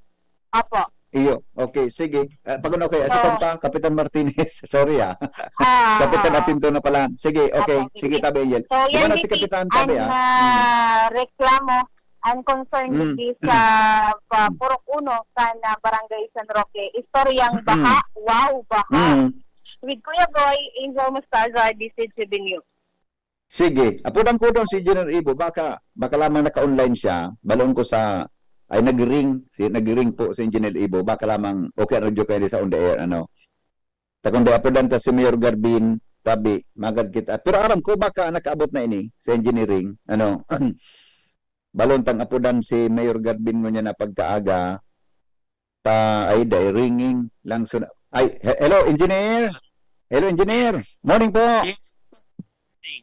Opo. Iyo, okay, sige. Ah, pag ano, okay, ah, si Oo. Pampa, Kapitan Martinez, sorry, ah. Ah, Kapitan oo. Atinto na pala. Sige, okay. Apo, Sige, sige. Tabi Angel. So, Iba yan, na si Mickey, Kapitan Tabi, ang, ah. Mm. ah, reklamo, ang concern Mm. digdi sa, pa, Mm. Purok Uno, kan, ah, Barangay San Roque. Istoryang Mm. baha, wow, baha. Mm. With Kuya Boy, Angel Mostarza, D C G B News. Sige, apodan ko daw si Engineer Ibo, baka, baka lamang naka-online siya, balon ko sa, ay, nag-ring, si, nag-ring po si Engineer Ibo, baka lamang, okay, ano, joke, sa on the air, ano. Ta kundi apodan ta si Mayor Garbin, tabi, magad kita. Pero aram ko, baka nakaabot na ini, sa engineering, ano. Balon tang apodan si Mayor Garbin ngunyan na pagkaaga, ta, ay, dai, ringing, lang suna-, ay, he-, hello, engineer? Hello, engineer. Morning po. Yes.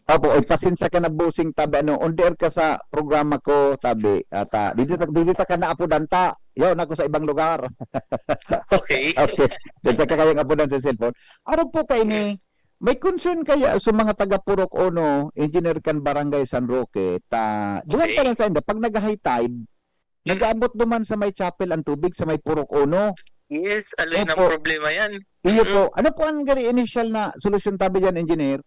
Opo, oy, pasensya ka na, bossing, tabi, ano, on the air ka sa programa ko, tabi, at, ah, dito, dito ka na apodan ta. Yaw na ako sa ibang lugar. Okay. Okay. Dito ka kayang apodan sa cellphone. Ano po kayo ni, may concern kaya sa mga taga Purok Uno, engineer kan Barangay San Roque, ta, diyan Okay. pa lang sa inda, pag nag-high tide, Mm. nag-aabot duman sa may chapel ang tubig, sa may Purok Uno. Yes, alin ang Opo. problema yan? Iyo Mm. po. Ano po ang gari initial na solusyon tabi diyan, engineer?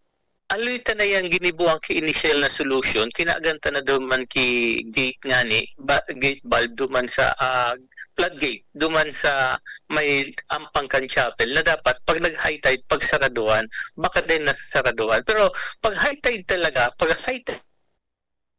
Aloy ta na yang ginibuang ki initial na solution, kinaaganta na duman ki gate ngani, ba, gate valve duman sa, ah, floodgate, duman sa may ampang kan chapel na dapat pag nag-high tide, pagsaraduhan, baka din nasasaraduhan. Pero pag high tide talaga, pag high tide,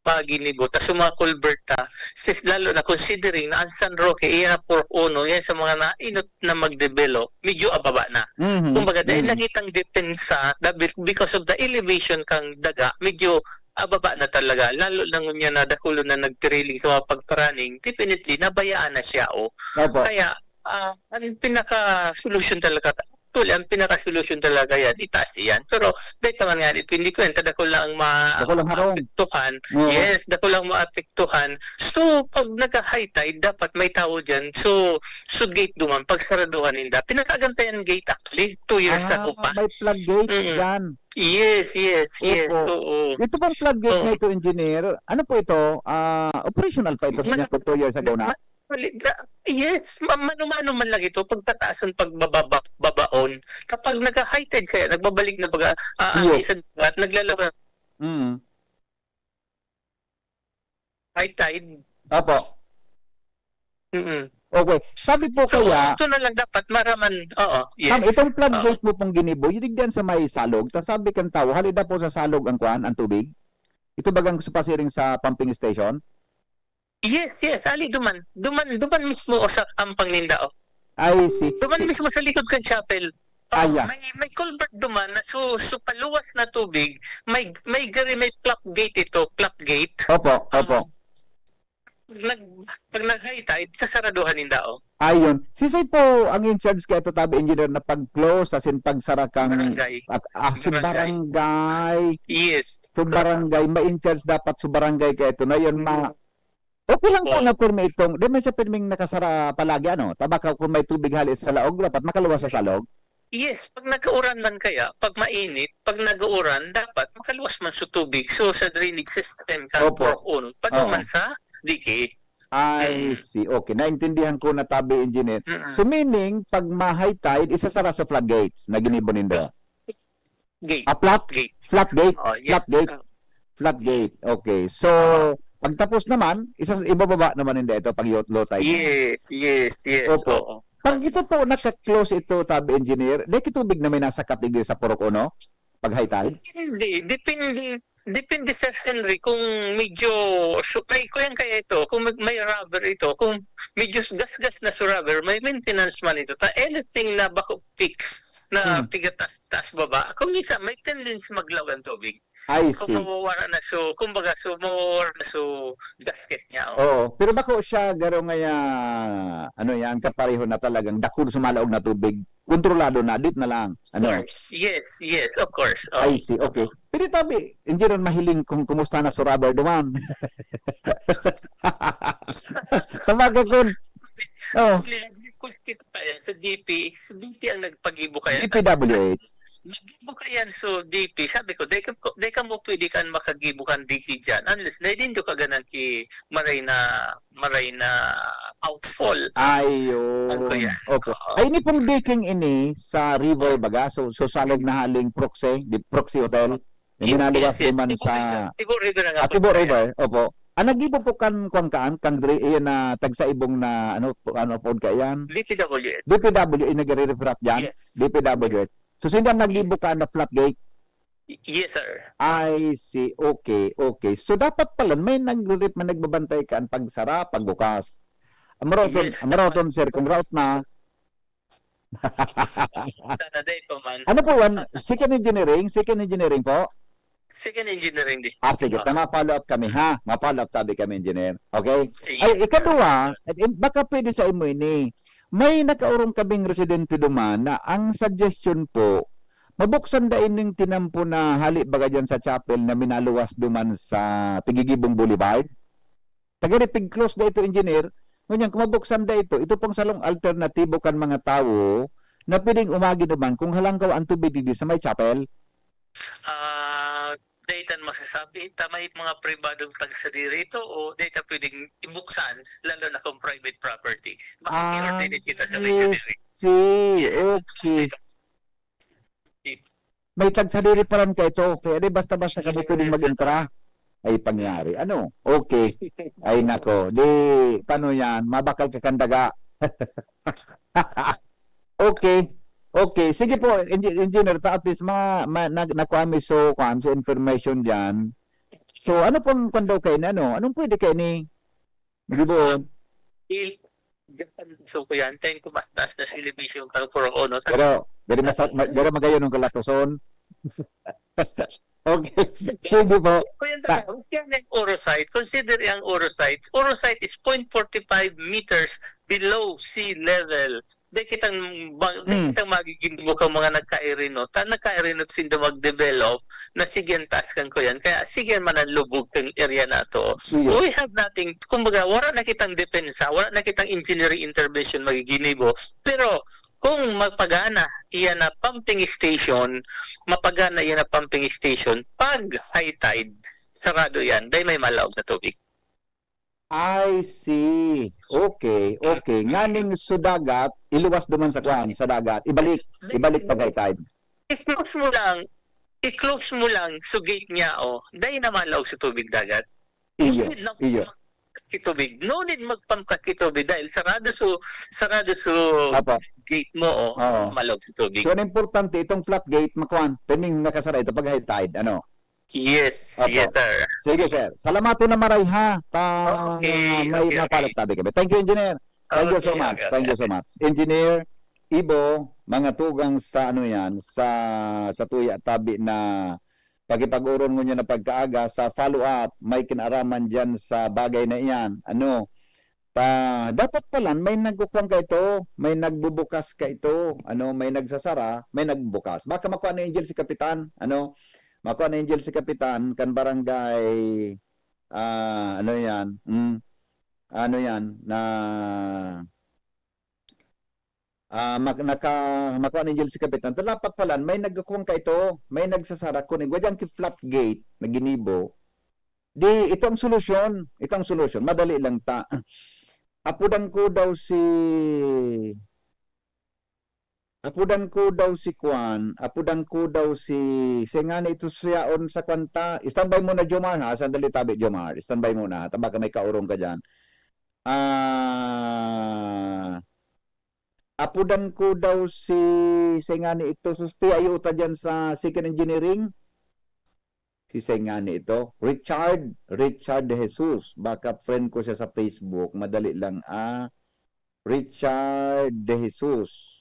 paginibo, tas yung mga culvert ta, sis, lalo na considering na ang San Roque, iyan ang Purok Uno, yan sa mga nainot na mag-develop, medyo ababa na. Mhm. Kumbaga, dahil Mhm. nangitang depensa, dabi-, because of the elevation kang daga, medyo ababa na talaga. Lalo na ngunyan na dakulo na nagpiriling sa mga pagparaning, definitely, nabayaan na siya, oh. Opo. Kaya, ah, ang pinaka-solusyon talaga, actually, ang pinaka-solusyon talaga yan, itaas iyan. Pero, dahil naman nga, ito, hindi ko yan, ta dakul lang ang ma-, Dakul ang harong. maapektuhan. Oo. Yes, dakul ang maapektuhan. So, pag nagka-high tide, dapat may tao dyan. So, so gate duman, pagsaraduhan ninda. Pinakaagantayan gate, actually, two years Ah, ago pa. may floodgate Mm-mm. dyan. Yes, yes, yes. Opo. Oo. Ito pong floodgate Oo. na ito, engineer, ano po ito? Ah, operational pa ito Ma-, sa two years ago na? ma-, mali-, na-, yes, ma-, mano-mano man lang ito, pagtataasan, pagbababa-, babaon. Kapag nagka-high tide kaya, nagbabalik na baga, ah, ah, Iyo. sa dagat, naglalabas. Mm. High tide. Opo. Mm. Okay. Sabi po So, kaya, ito na lang dapat maraman. Oo, yes. Ma'am, itong flood Oo. gate mo pong ginibo, yung digdiyan sa may Salog, ta sabi kan tawo, halida po sa Salog ang kuan, ang tubig? Ito bagang sa pasiring sa pumping station? Yes, yes, ali duman. Duman, duman mismo o sa ampang ninda, oh. I see. Duman Si mismo sa likod kan chapel. Ah, Oh, yeah. may, may culvert duman na su-, su paluwas na tubig, may, may gari, may flood gate ito, flood gate. Opo, Ang opo. pag nag-, pag nag-high tide, sasaraduhan ninda, oh. Ayun. Sisay po ang in charge kaya ito, tabi engineer, na pag-close, as in pagsara kang Barangay. ak-, ah, si Barangay. barangay. Yes. So, barangay, ma-in charge dapat sa barangay kaya ito na yun, ma-, Mm. okay lang po Opo. na pirmi itong, di man siya pirming nakasara palagi, ano? Tama ka, kung may tubig hali sa laog, dapat makaluwas sa salog? Yes, pag nag-uuran man kaya, pag mainit, pag nag-uuran, dapat makaluwas man sa tubig. So, sa drainage system, sa Opo. Purok Uno, pag Oo. man sa D K A. I Mm. see. Okay, naintindihan ko na, tabi, engineer. Mm-mm. So, meaning, pag ma-high tide, isasara sa floodgates na ginibo nindo? Gate. Ah, flat? Gate. Flat gate? Oh, yes. Flat gate? Ah. Flat gate. Okay. So, pagtapos naman, isa-, ibababa naman nindo ito pag yo-, low tide na. Yes, yes, yes. Opo. Oo. Pag ito po, naka-close ito, tabi, engineer, di kitubig na may nasa katigil sa Purok Uno? Pag high tide? Hindi. Depende, depende, Sir Henry, kung medyo, su-, may, kung yan kaya ito, kung may, may rubber ito, kung medyo gasgas na sa rubber, may maintenance man ito. Ta anything na bako fix, na Hmm. tiga taas, taas baba, kung minsan may tendency maglaw ang tubig. I Kung see. mawawara na so, kumbaga, so, mawawara na so gasket niya, oh. Oo, pero bako siya, garo ngaya, ano yan, kapareho na talagang dakul sa malaog na tubig, kontrolado na, dit na lang, Of ano? course. Yes, yes, of course. Oh. I see, okay. Pero tabi, engineer, mahiling kung kumusta na so rubber duman. Sa bagay kun, oh. Kung kita yan sa D P, sa D P ang nagpagibo kaya. D P W H. Naggibo ka yan sa D P. Sabi ko, di ka, di ka mo pwede kan makagibo kan D P dyan. Unless na din ka ganang ki maray na, maray na outfall. Ayun. Ang kuya. Opo. Oo. Ay, ini pong decking ini sa river baga. So, so salog na haling Proxy, di Proxy Hotel. Yung minaluwas Yes, yes. duman Tibo sa River. Tibo River ang Ah, apo Tibo kaya. River. Opo. Ang naggibo po kan kuan kaan, kang dre, iyan na tagsaibong na ano, ano pod kaiyan. D P W H. D P W H nagre-refurb diyan. Yes. D P W H. So sila naggibo kan na flat gate. Yes, sir. I see. Okay, okay. So dapat pala may nagre-ref, may nagbabantay kan pagsara, pagbukas. Maraton, Yes. maraton, sir, kung route na. Sana day pa man. Ano po yan? Second engineering? Second engineering po? Second engineering din. Ah, sige. Ah. Tama, follow up kami, ha? Ma-follow up tabi kami, engineer. Okay? Ay, Yes, ikaduha, sir. eh, baka pwede sa imo ini. May nakaurong kaming residente duman na ang suggestion po, mabuksan da ining tinampo na hali baga dyan sa chapel na minaluwas duman sa Pigigibong Boulevard. Taga Ripig close da ito, engineer. Ngunyan, kung mabuksan da ito, ito pong salong alternatibo kan mga tawo na pwedeng umagi naman kung halangkaw ang tubig digdi sa may chapel. Ah, data masasabi, ta may mga pribadong tagsadiri ito o data pwedeng ibuksan, lalo na kung private property. Ah, Makiki-coordinate kita sa I missionary. see. Okay. May tagsadiri pa rin ka ito. Kaya di basta-basta kami pwedeng mag-entra. Ay, pangyari. Ano? Okay. Ay, nako. Di, paano yan? Mabakal ka kandaga. Okay. Okay. Sige po, Engi- Engineer, ta at least ma, ma, nag, nakuha mi so, kuha mi so information dyan. So, ano pong kwan daw kayo ni, ano? Anong pwede kayo ni? Di ba? Il, so ko yan, ten ko mas taas na silibisyo yung kalkuro ko, no? Pero, very, masa, ma, very magayon ang kalatoson. Okay. Sige po. Kung yan talaga, maski yan yung orosite, consider yung orosite. Orosite is zero point four five meters below sea level. Di kitang, ba- di Hmm. kitang magiging bukang mga nagkairinot. Ta nagkairinot sindo mag-develop na sige ang taas kan ko yan. Kaya sige man ang lubog kan area na to. Sige. We have nothing. Kumbaga, wala na kitang depensa, wala na kitang engineering intervention magiginibo. Pero kung mapagana iyan na pumping station, mapagana iyan na pumping station, pag high tide, sarado yan, dahil may malaog na tubig. I see. Okay, okay. Nganing so dagat, iluwas duman sa kwan, sa dagat. Ibalik, ibalik pag high tide. I-close mo lang, i-close mo lang so gate niya, oh, dahil na malaog sa tubig dagat. Iyo, Need lang iyo. Kitubig. No need magpamkakitubig dahil sarado so, sarado so Apo. Gate mo, oh, Oo. Malaog sa tubig. So, ang importante, itong flat gate, makwan, pending nakasara ito pag high tide, ano? Yes, Apo. Yes, sir. Sige, sir. Salamaton na maray, ha? Ta, Okay, may okay, mapalad tabi kami. Thank you, Engineer. Thank you so Okay, much. okay, Thank you so okay. Much. Engineer Ibo, mga tugang sa ano yan, sa, sa tuya tabi na pakipag-uron ngunyan na pagkaaga sa follow-up, may kinaraman dyan sa bagay na iyan. Ano, ta, dapat pala may nagkukuwang ka ito, may nagbubukas ka ito, ano, may nagsasara, may nagbubukas. Baka makuha ni Angel si Kapitan, ano, makuha ni Angel si Kapitan, kan barangay, ah, ano yan, mm, ano yan, na, ah, mak, naka, makuha ni Angel si Kapitan. Ta dapat pala, may nagkukuwang ka ito, may nagsasara, kung igwa dyan ki flat gate na ginibo, di, ito ang solusyon, ito ang solusyon, madali lang ta. Apudan ko daw si, apudan ko daw si Kwan, apudan ko daw si, si nga na ito siyaon sa kwanta. Standby muna, Jomar, ha? Sandali tabi, Jomar. Standby muna, ha? Tabaka may kaurong ka dyan. Ah, apudan ko daw si, si nga ni ito, sus, P I O ta dyan sa Second Engineering. Si Sengani ito. Richard, Richard De Jesus. Baka friend ko siya sa Facebook. Madali lang, ah. Richard De Jesus.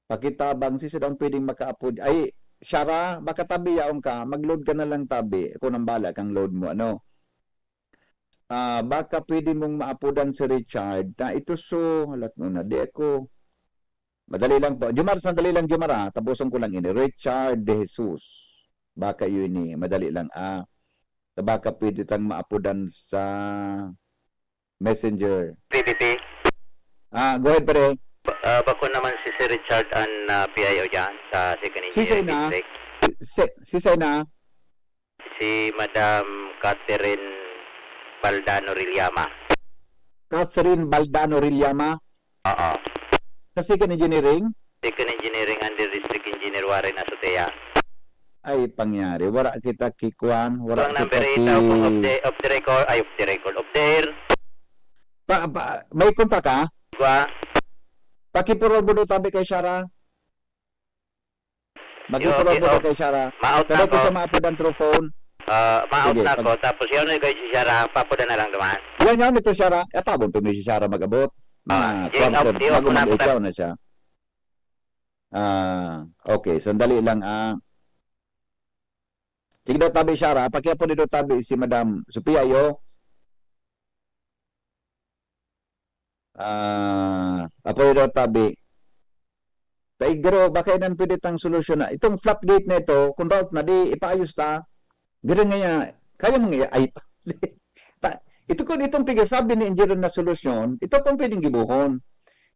Pakitabang, si sila ang pwedeng makaapod. Ay, Shara, baka tabi yaon ka. Mag-load ka na lang tabi. Ako nang bala kang load mo, ano. Ah, baka pwede mong maapodan si Richard. Na ito so, halat mo na. Di ako. Madali lang po. Jomar, sandali lang, Jomar, ha. Tapuson ko lang ini. Richard De Jesus. Baka yun eh. Madali lang. Ah, baka pwede tang maapodan sa Messenger. P P P. Ah, go ahead, pre. Ah, bako naman si Sir Richard an ah, P I O dyan sa Second Sisay Engineering na? District. Si, si, sisay na? Si Madam Catherine Baldano Riliama. Catherine Baldano Riliama Oo. sa Second Engineering. Second Engineering under District Engineer Warren Azotea. Ay, pangyari. Wala kita kikuan. Wala Ang kita number ki... ito kung of the, of the record, ay of the record, of the air. Pa, pa, may kontak ka? Kwa, Pakipurol mo daw tabi kay Shara. Makipurol okay, mo daw oh. Kay Shara. Ma-out Tabi na ko ako. Sa maapod ang true phone. Ah, ma-out Sige, na pag- ako. Tapos yun, ikaw si Shara, papuda na lang naman. Yan, yan, ito Shara. Atabon pa mo si Shara mag-abot. Mga Ah, Jane, quarter, out, di bago ako na- mag-ikaw na siya. Ah, okay, sandali lang, ah. Sige daw tabi, Shara. Pakiapo ni daw tabi si Madam Sophia, yo. Ah, apo daw tabi. Taigro, baka inan pwede tang solusyon na. Itong flat gate na ito, kung route na, di ipaayos ta. Ganun nga, kaya mong i-, ay, ta, ito kun itong pigasabi ni Angelo na solusyon, ito pang pwedeng gibuhon.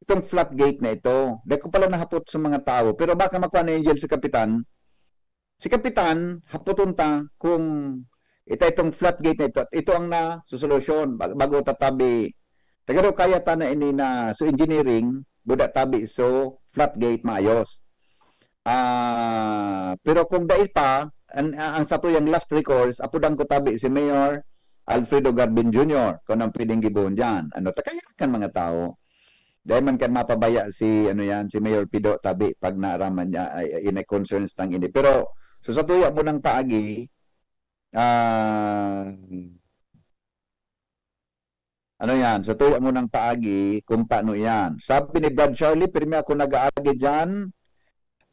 Itong flat gate na ito. Di ko pala nahapot sa mga tao, pero baka makuha ni Angel sa kapitan. Si kapitan, hapoton ta kung ita itong flat gate na ito. At ito ang na solusyon. Bag-, bago tatabi. Tagaro kaya ta na ini na so engineering, buda tabi so flat gate maayos. Ah, pero kung dai pa, ang, ang satuyang last recourse, apudan ko tabi si Mayor Alfredo Garbin Junior, kung ang pwedeng gibohon diyan. Ano, takaya kan mga tao. Dai man kan mapabaya si, ano yan, si Mayor Pido tabi pag naaraman niya, ay, ay, ina concerns tang ini. Pero, so sa tuya mo ng paagi, ah, ano yan, sa tuya mo ng paagi, kung paano yan. Sabi ni Brad Charlie, pirmi ako nag-aagi dyan,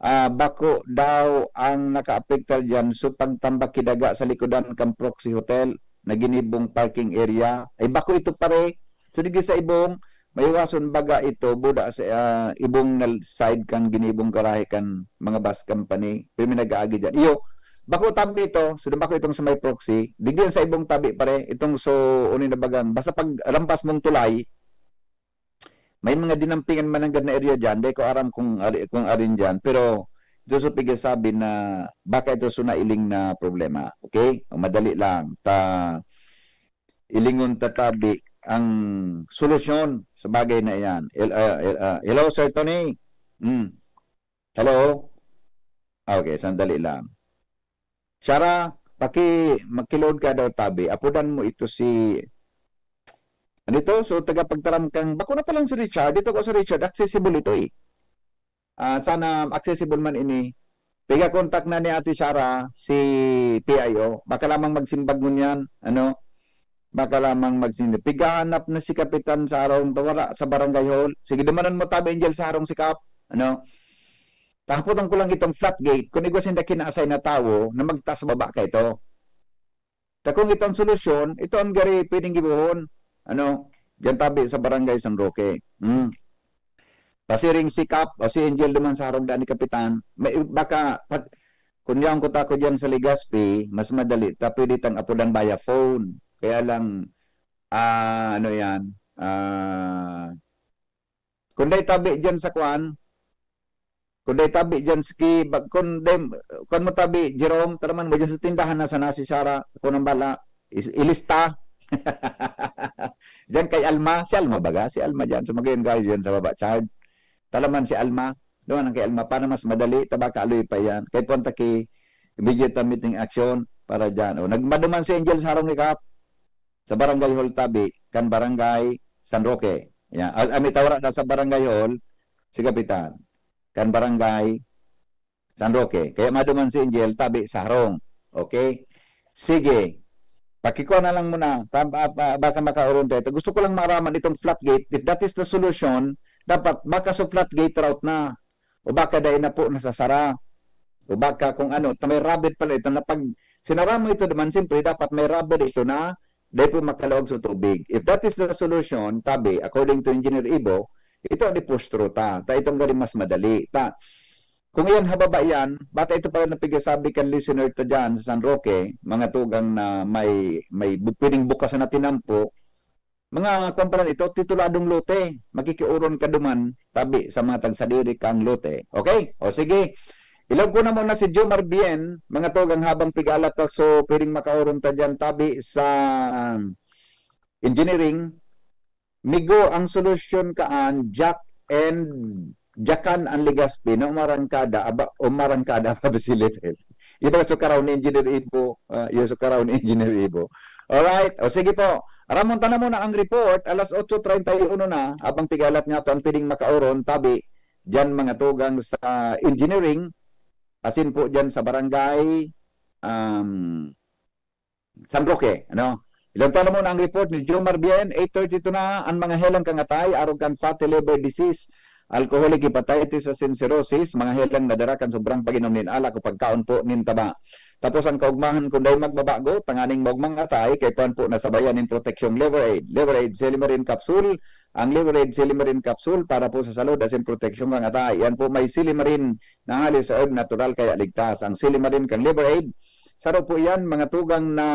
ah, bako daw ang nakaapektar dyan, so pagtambak kidaga sa likodan kan Proxy Hotel, na ginibong parking area. Ay, bako ito pare. So, digdi sa ibong, maiwason baga ito, buda sa, ah, ibong na side kan ginibong garahe kan mga bus company. Pero may nag-aagi dyan. Iyo, bako tabi ito. So, bako itong sa may Proxy. Digdi yan sa ibong tabi pare. Itong so, uni na bagang. Basta pag rampas mong tulay, may mga dinampingan mananggad na area dyan. Di ko aram kung, ari, kung arin dyan. Pero, ito so pigasabi na baka ito so nailing na problema. Okay? O madali lang. Ta, ilingon ta tabi ang solusyon sa bagay na iyan. El-, ah, el-, ah, hello, Sir Tony. Mm. Hello? Ah, okay, sandali lang. Shara, paki-, magkilood ka daw tabi. Apudan mo ito si, ano ito? So, tagapagtaram kang, bako na palang si Richard. Dito ko si Richard, accessible ito eh. Ah, sana accessible man ini. Piga-contact na ni Ate Shara si P I O. Baka lamang magsimbag ngunyan, ano? Baka lamang magsimbag. Pigahanap na si Kapitan sa harong, wala sa barangay hall. Sige, dumanan mo tabi, Angel, sa harong si Kap. Ano? Tahapotan ko lang itong flat gate. Kung igwa sinda kinaasay na tawo na magtaas baba ka ito. Ta kung ito ang solusyon, ito ang gari pwedeng gibohon. Ano? Diyan tabi sa Barangay San Roque. Hmm. Pasiring si Kap o si Angel duman sa harong daan ni Kapitan. May, baka, pag, kung yaon ko tako diyan sa Legazpi, mas madali ta pwede tang apudan via phone. Kaya lang, ah, ano yan, ah, kung dai tabi diyan sa kwan, kung dai tabi diyan sa ki-, bag-, kung dai, kwan mo tabi, Jerome, taraman mo diyan sa tindahan na sana si Shara, ako nang bala, is-, ilista. Diyan kay Alma, si Alma baga? Si Alma diyan, sumagayon kayo diyan sa baba, Chard. Talaman si Alma, doon ang kay Alma, para mas madali, tabaka aloy pa yan. Kay punta ki, immediate meeting action para diyan. O, nagmaduman si Angel sa harong ni Kap, sa barangay hall tabi, kan barangay San Roque. Yan. Al-, ami tawra na sa barangay hall, si Kapitan. Kan barangay San Roque. Kaya maduman si Angel, tabi sa harong. Okay? Sige. Pakikuha na lang muna. Tam-, ah, ah, baka makaurong tayo. Gusto ko lang maaraman itong flat gate. If that is the solution, dapat baka sa flat gate route na. O baka dahil na po nasasara. O baka kung ano, ta-, may rabbit pala ito na pag sinara mo ito naman, siyempre, dapat may rabbit ito na dahil po makalaog sa tubig. If that is the solution, tabi, according to Engineer Ibo, ito ang ipustro ta. Ta itong gari mas madali. Ta, kung iyan hababa yan, bata ito pala napigasabi kan listener ta dyan sa San Roque, mga tugang na may, may bu-, pwedeng bukas na tinampo, mga, kwan pala ito, tituladong lote. Makikiuron ka duman, tabi sa mga tagsadiri kang lote. Okay? O sige, ilog ko na muna si Jomar Bien, mga tugang, habang pigalat ta, so pwedeng makauron ta dyan, tabi sa engineering. Migo, ang solusyon kaan, Jack and Jakan ang Legazpi na umarangkada, aba, umarangkada pa ba si Lefel? Iba so karaw ni Engineer Ibo, ah, yung so karaw ni Engineer Ibo. Alright, o sige po. Ramon, tana mo na ang report, alas otso treinta y uno na, habang pigalat nga to ang pwedeng makauron, tabi, dyan mga tugang sa engineering, asin po dyan sa barangay, um, San Roque, ano? Ilog ta na muna ang report ni Jomar Bien, eight thirty-two na, ang mga helang kang atay, arog kan fatty liver disease, alcoholic hepatitis asin cirrhosis, mga helang nadara kan sobrang pag-inom nin alak o pagkaon po nin taba. Tapos ang kaugmahan, kung dai magbabago, tanganing maugmang atay, kay puan po nasabayan nin proteksyong Liver Aid. Liver Aid Silimarin Capsule, ang Liver Aid Silimarin Capsule para po sa salud asin proteksyon kang atay. Yan po may silimarin na hali sa herb natural kaya ligtas. Ang silimarin kang Liver Aid, saro po yan, mga tugang na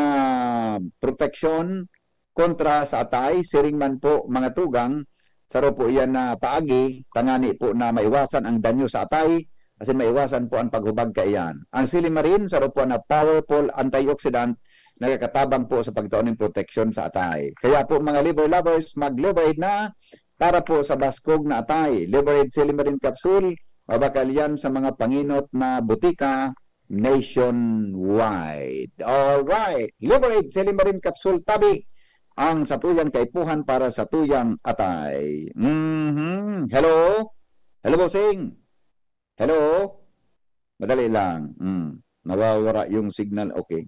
proteksyon kontra sa atay, siring man po, mga tugang, saro po yan na paagi, tangani po na maiwasan ang danyo sa atay, asin maiwasan po ang paghubag kaiyan. Ang silimarin, saro po na powerful antioxidant, nagkakatabang po sa pagtao nin proteksyon sa atay. Kaya po, mga liver lovers, mag-Liver Aid na para po sa baskog na atay. Liver Aid Silimarin Capsule, mabakal yan sa mga panginot na butika nationwide. Alright. Liver Aid Silimarin Capsule, tabi ang satuyang kaipuhan para satuyang atay. Mhm. Hello? Hello, bossing? Hello? Madali lang. Mm. Nawawara yung signal. Okay.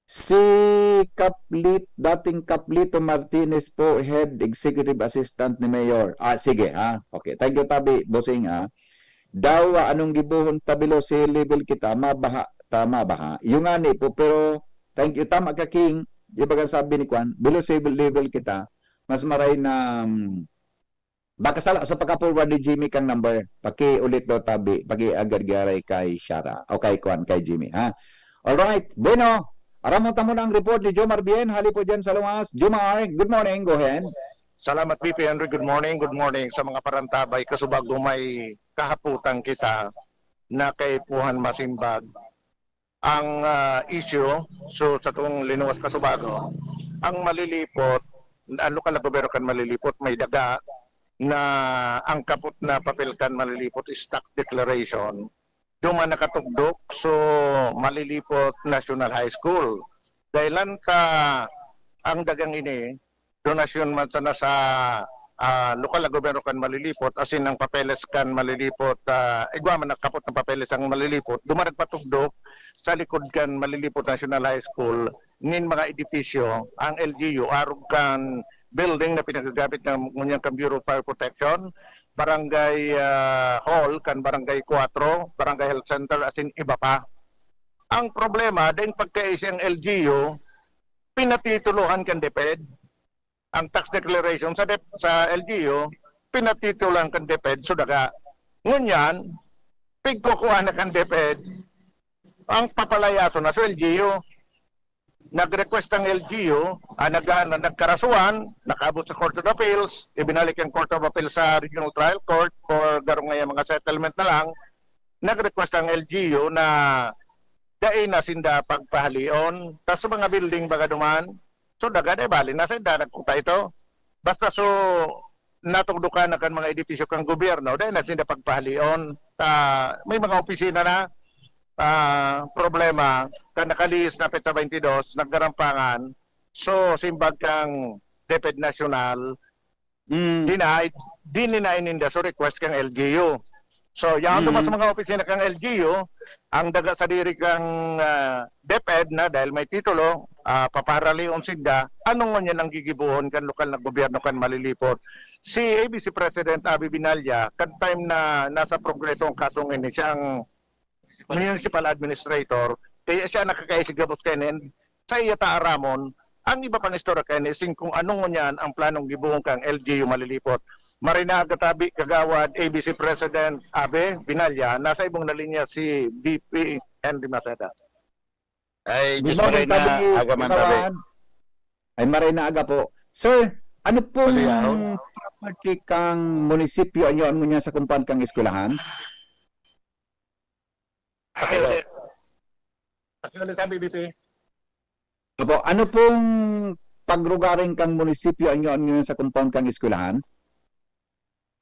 Si Kaplit, dating Kaplito Martinez po, Head Executive Assistant ni Mayor. Ah, sige, ha? Okay. Thank you, tabi, bossing, ha? Dawa, anong gibohon ta below sea level kita? Mabaha ta, mabaha. Yung nga ni po, pero thank you, tama ka, King. Di ba ka sabi ni Kwan? Below sea level kita. Mas maray na, mm, baka sala sa pagka-forward ni Jimmy kang number. Pakiulit daw, tabi. Paki-agargaray kay Shara. O kay Kwan, kay Jimmy, ha? Alright. Bueno, aramon ta muna ang report ni Jomar Bien. Hali po dyan sa luwas. Jomar, good morning. Go ahead. Salamat, V P Henry. Good morning, good morning sa mga parantabay. Kasubago may kahaputan kita na kaipuhan masimbag ang, ah, issue. So, sa tuwang linuwas kasubago, ang Malilipot, ang lokal na gobyerno kan Malilipot, may daga na ang kapot na papel kan Malilipot is tax declaration. Duman nakatugdok, so, Malilipot National High School. Dahilan ta ang dagang ini, donasyon man sana sa, ah, lokal na gobyerno kan Malilipot, asin ang papeles kan Malilipot, ah, igwa man nakapot ng papeles ang Malilipot, duman nagpatugdok sa likod kan Malilipot National High School, nin mga edipisyo, ang L G U, arog kan building na pinagagamit ng ngunyan kan Bureau of Fire Protection, Barangay, ah, Hall, kan Barangay Cuatro, Barangay Health Center, asin iba pa. Ang problema, daing pagkaisi ang L G U, pinatitulohan kan DepEd. Ang tax declaration sa dep-, sa L G U, pinatitulohan kan DepEd, so daga. Ngunyan, pigkukuha na kan DepEd, ang papalayason na sa L G U. Nag-request ang L G U, ah, nag-, ah, nagkarasuhan, nakaabot sa Court of Appeals, ibinalik ang Court of Appeals sa Regional Trial Court for garo ngaya mga settlement na lang. Nag-request ang L G U na dai na sinda pagpahalion. Tas sa mga building baga duman, so daga na, bali na sinda nagkuta ito. Basta so, natugdukan na kan mga edipisyo kan gobyerno, dai na sinda pagpahalion. Ah, may mga opisina na, ah, problema, kan nakalihis na petsa twenty-dos, naggarampangan. So, simbag kang DepEd National, Mm. denied, dininay ninda so request kang L G U. So, yaon Mm. duman sa mga opisina kang L G U, ang daga sadiri kang, ah, DepEd na dahil may titulo, ah, paparalion sinda, ano ngunyan ang gigibohon kan lokal na gobyerno kan Malilipot? Si A B C President Abe Binalya, kan time na nasa progreso ang kasong ini, siya ang municipal administrator, kaya siya nakakaisig gabos kainin. Sa iya ta aramon, ang iba pang istorya kaini, sin kung ano ngunyan ang planong gibohon kang L G U Malilipot. Maray na aga tabi, Kagawad A B C President Abe Binalya, nasa ibong na linya si V P Henry Maceda. Ay, Good Diyos morning, maray na Tabi. Aga man, Tabi. Kawan. Ay, maray na aga po. Sir, ano pong property kang munisipyo an yaon ngunyan sa compound kang eskwelahan? Hello. Actually, sabi, B P. Opo, ano pong pagrugaring kang munisipyo an yaon ngunyan sa compound kang eskwelahan?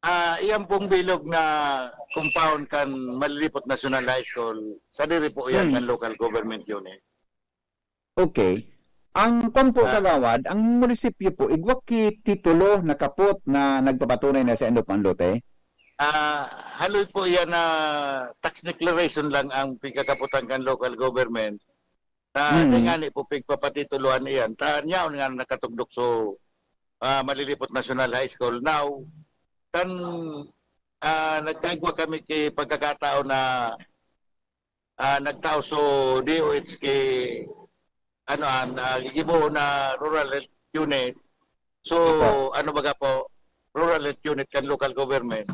Ah, iyan pong bilog na compound kan Malilipot National High School, sadiri po iyan Hmm. kan local government unit. Okay. Ang kwan po, Ah. Kagawad, ang munisipyo po, igwa ki titulo na kapot na nagpapatunay na saindo po an lote? Ah, haloy po iyan na tax declaration lang ang pigkakapotan kan local government. Na Mm. di ngani po pigpapatitulohan iyan. Ta, niyaon nga nakatugdok so, ah, Malilipot National High School. Now, kan, ah, nagkaigwa kami ki pagkakataon na, ah, nagtao so D O H ki, ano, an, ah, gigibo na rural health unit. So, Opo. ano baga po, rural health unit kan local government.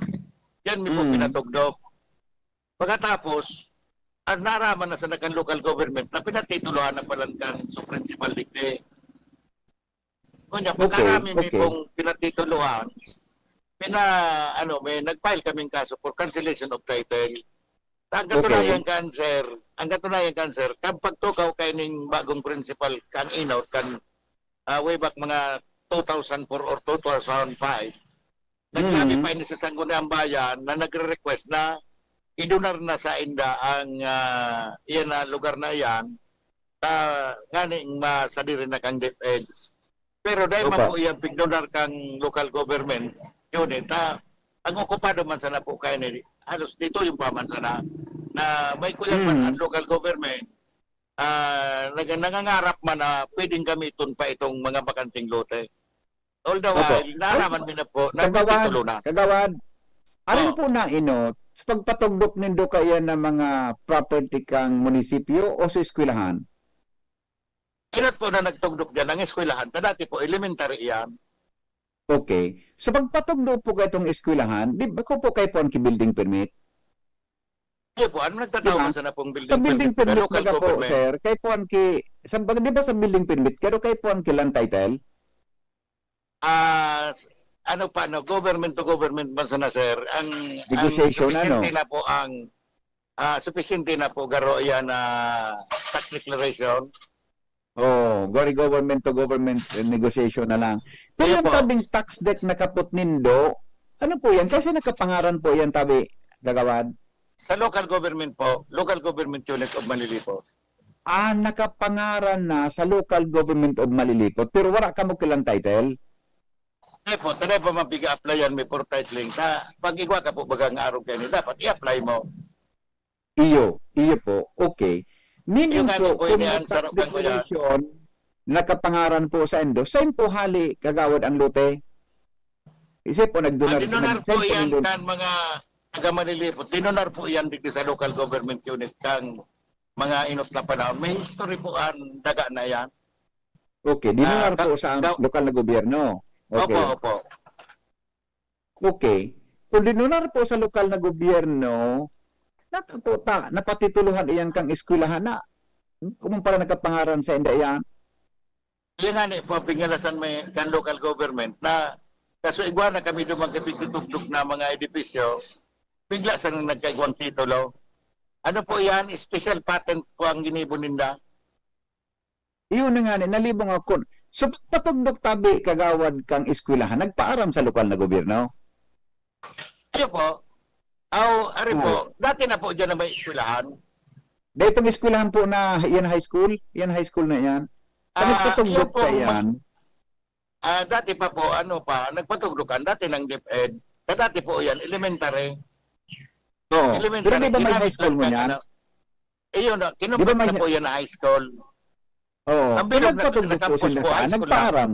Yan mi po Mm. pinatugdok. Pagkatapos, ang naaraman na sana kan local government na pinatitulohan na palan kan so principal decree. Kunya, Okay, pagkarami mi okay. pong pinatitulohan, pina, ano, may nag-file kaming kaso for cancellation of title. Ang katunayan Okay. kan, sir, ang katunayan kan, sir, kan pagtukaw kaining bagong principal kan inot kan, ah, way back mga two thousand four or two thousand five, naglabi Mm. pa ini sa Sangguniang Bayan na nagre-request na idunar na sainda ang, ah, iyan na lugar na iyan, ta, nganing masadiri na kan DepEd. Pero dahil man Opo. po iyan pigdunar kan local government unit, ta, ang okupado man sana po kaini, halos dito yung pa man sana, na may kulang man Mm. ang local government, ah, nag-, nangangarap man na pwedeng gamiton pa itong mga bakanteng lote. All the Opo. while, naaraman mi na po, Kagawad, nagtitulo na. Kagawad, arin Oh. po na inot, sa pagpatugdok nindo kaiyan na mga property kang munisipyo o sa eskwelahan? Inot po na nagtugdok diyan, ang eskwelahan, ta dati po, elementary iyan. Okay. Sa pagpatugdok po kaitong eskwelahan, di ba ko po kayo po ang ki-building permit? Di po, ano nagtatao Diba? man sana pong building Sa building permit, permit local baga po, government? Sir, kayo po ang ki-, sa, di ba sa building permit, kayo, kayo po ang ki-land title? Ah, s-, ano pa, no, government to government man sana, sir. Ang, Negotiation, ang sufficient ano? na po ang, ah, sufficient na po, garo, yan na tax declaration. Oh, gori government to government, eh, negotiation na lang. Pero Ayun yung po. Tabing tax deck na kapot nindo, ano po yan? Kasi nakapangaran po yan, Tabi, Kagawad. Sa local government po, local government unit of Malilipot. Ah, nakapangaran na sa local government of Malilipot, pero wala kamo ki-land title? Hindi po, taday pa mapiga-applyan mi for titling. Sa pag-igwa ka po bagang arog kayo, dapat i-apply mo. Iyo, iyo po. Okay. Meaning Yung ano po, po, kung ini may answer tax ko yan. Declaration, nakapangaran po saindo, saan po hali, Kagawad, ang lote? Isa po, Ang nagdunar, dinunar nag-send po po yan nindo. Kan mga taga Malilipot. Dinunar po yan digdi sa local government unit kang mga inot na panahon. May history po ang daga na yan. Okay, dinunar Ah, ka-, po sa ka-, lokal na gobyerno. Okay. Opo, opo. Okay. Kung dinunar po sa lokal na gobyerno, nata po ta, napatitulohan iyan kang eskwelahan na. Kung pala nakapangaran sa inda iyan. Yan nga ni po, pingalasan may kan local government na kaso igwa na kami dumang kapigtutugtog na mga edipisyo, bigla sa nagkaigwang titulo. Ano po yan? Special patent po ang ginibo ninda. Iyon na nga ni, nalibong ako. So, patugdok tabi, Kagawad, kang eskwelahan, nagpaaram sa lokal na gobyerno? Ayo po. Aw, ari Oo. po, dati na po dyan na may eskwelahan. Dahil itong eskwelahan po na, yan high school? Yan high school na yan? Ah, Nagpatugdok yun po, ka mas- yan? Ah, dati pa po, ano pa, nagpatugdokan, dati ng DepEd. Sa dati po yan, elementary. Oo. Elementary, Pero di ba may ginamit high school lang ngunyan? ano. Iyon na, Di ba kinumpit may na po yan na high school. Oo. Ang Kung bilog na nagpatugdok po nagkapos sinda po, ka, high school na. nagpaaram.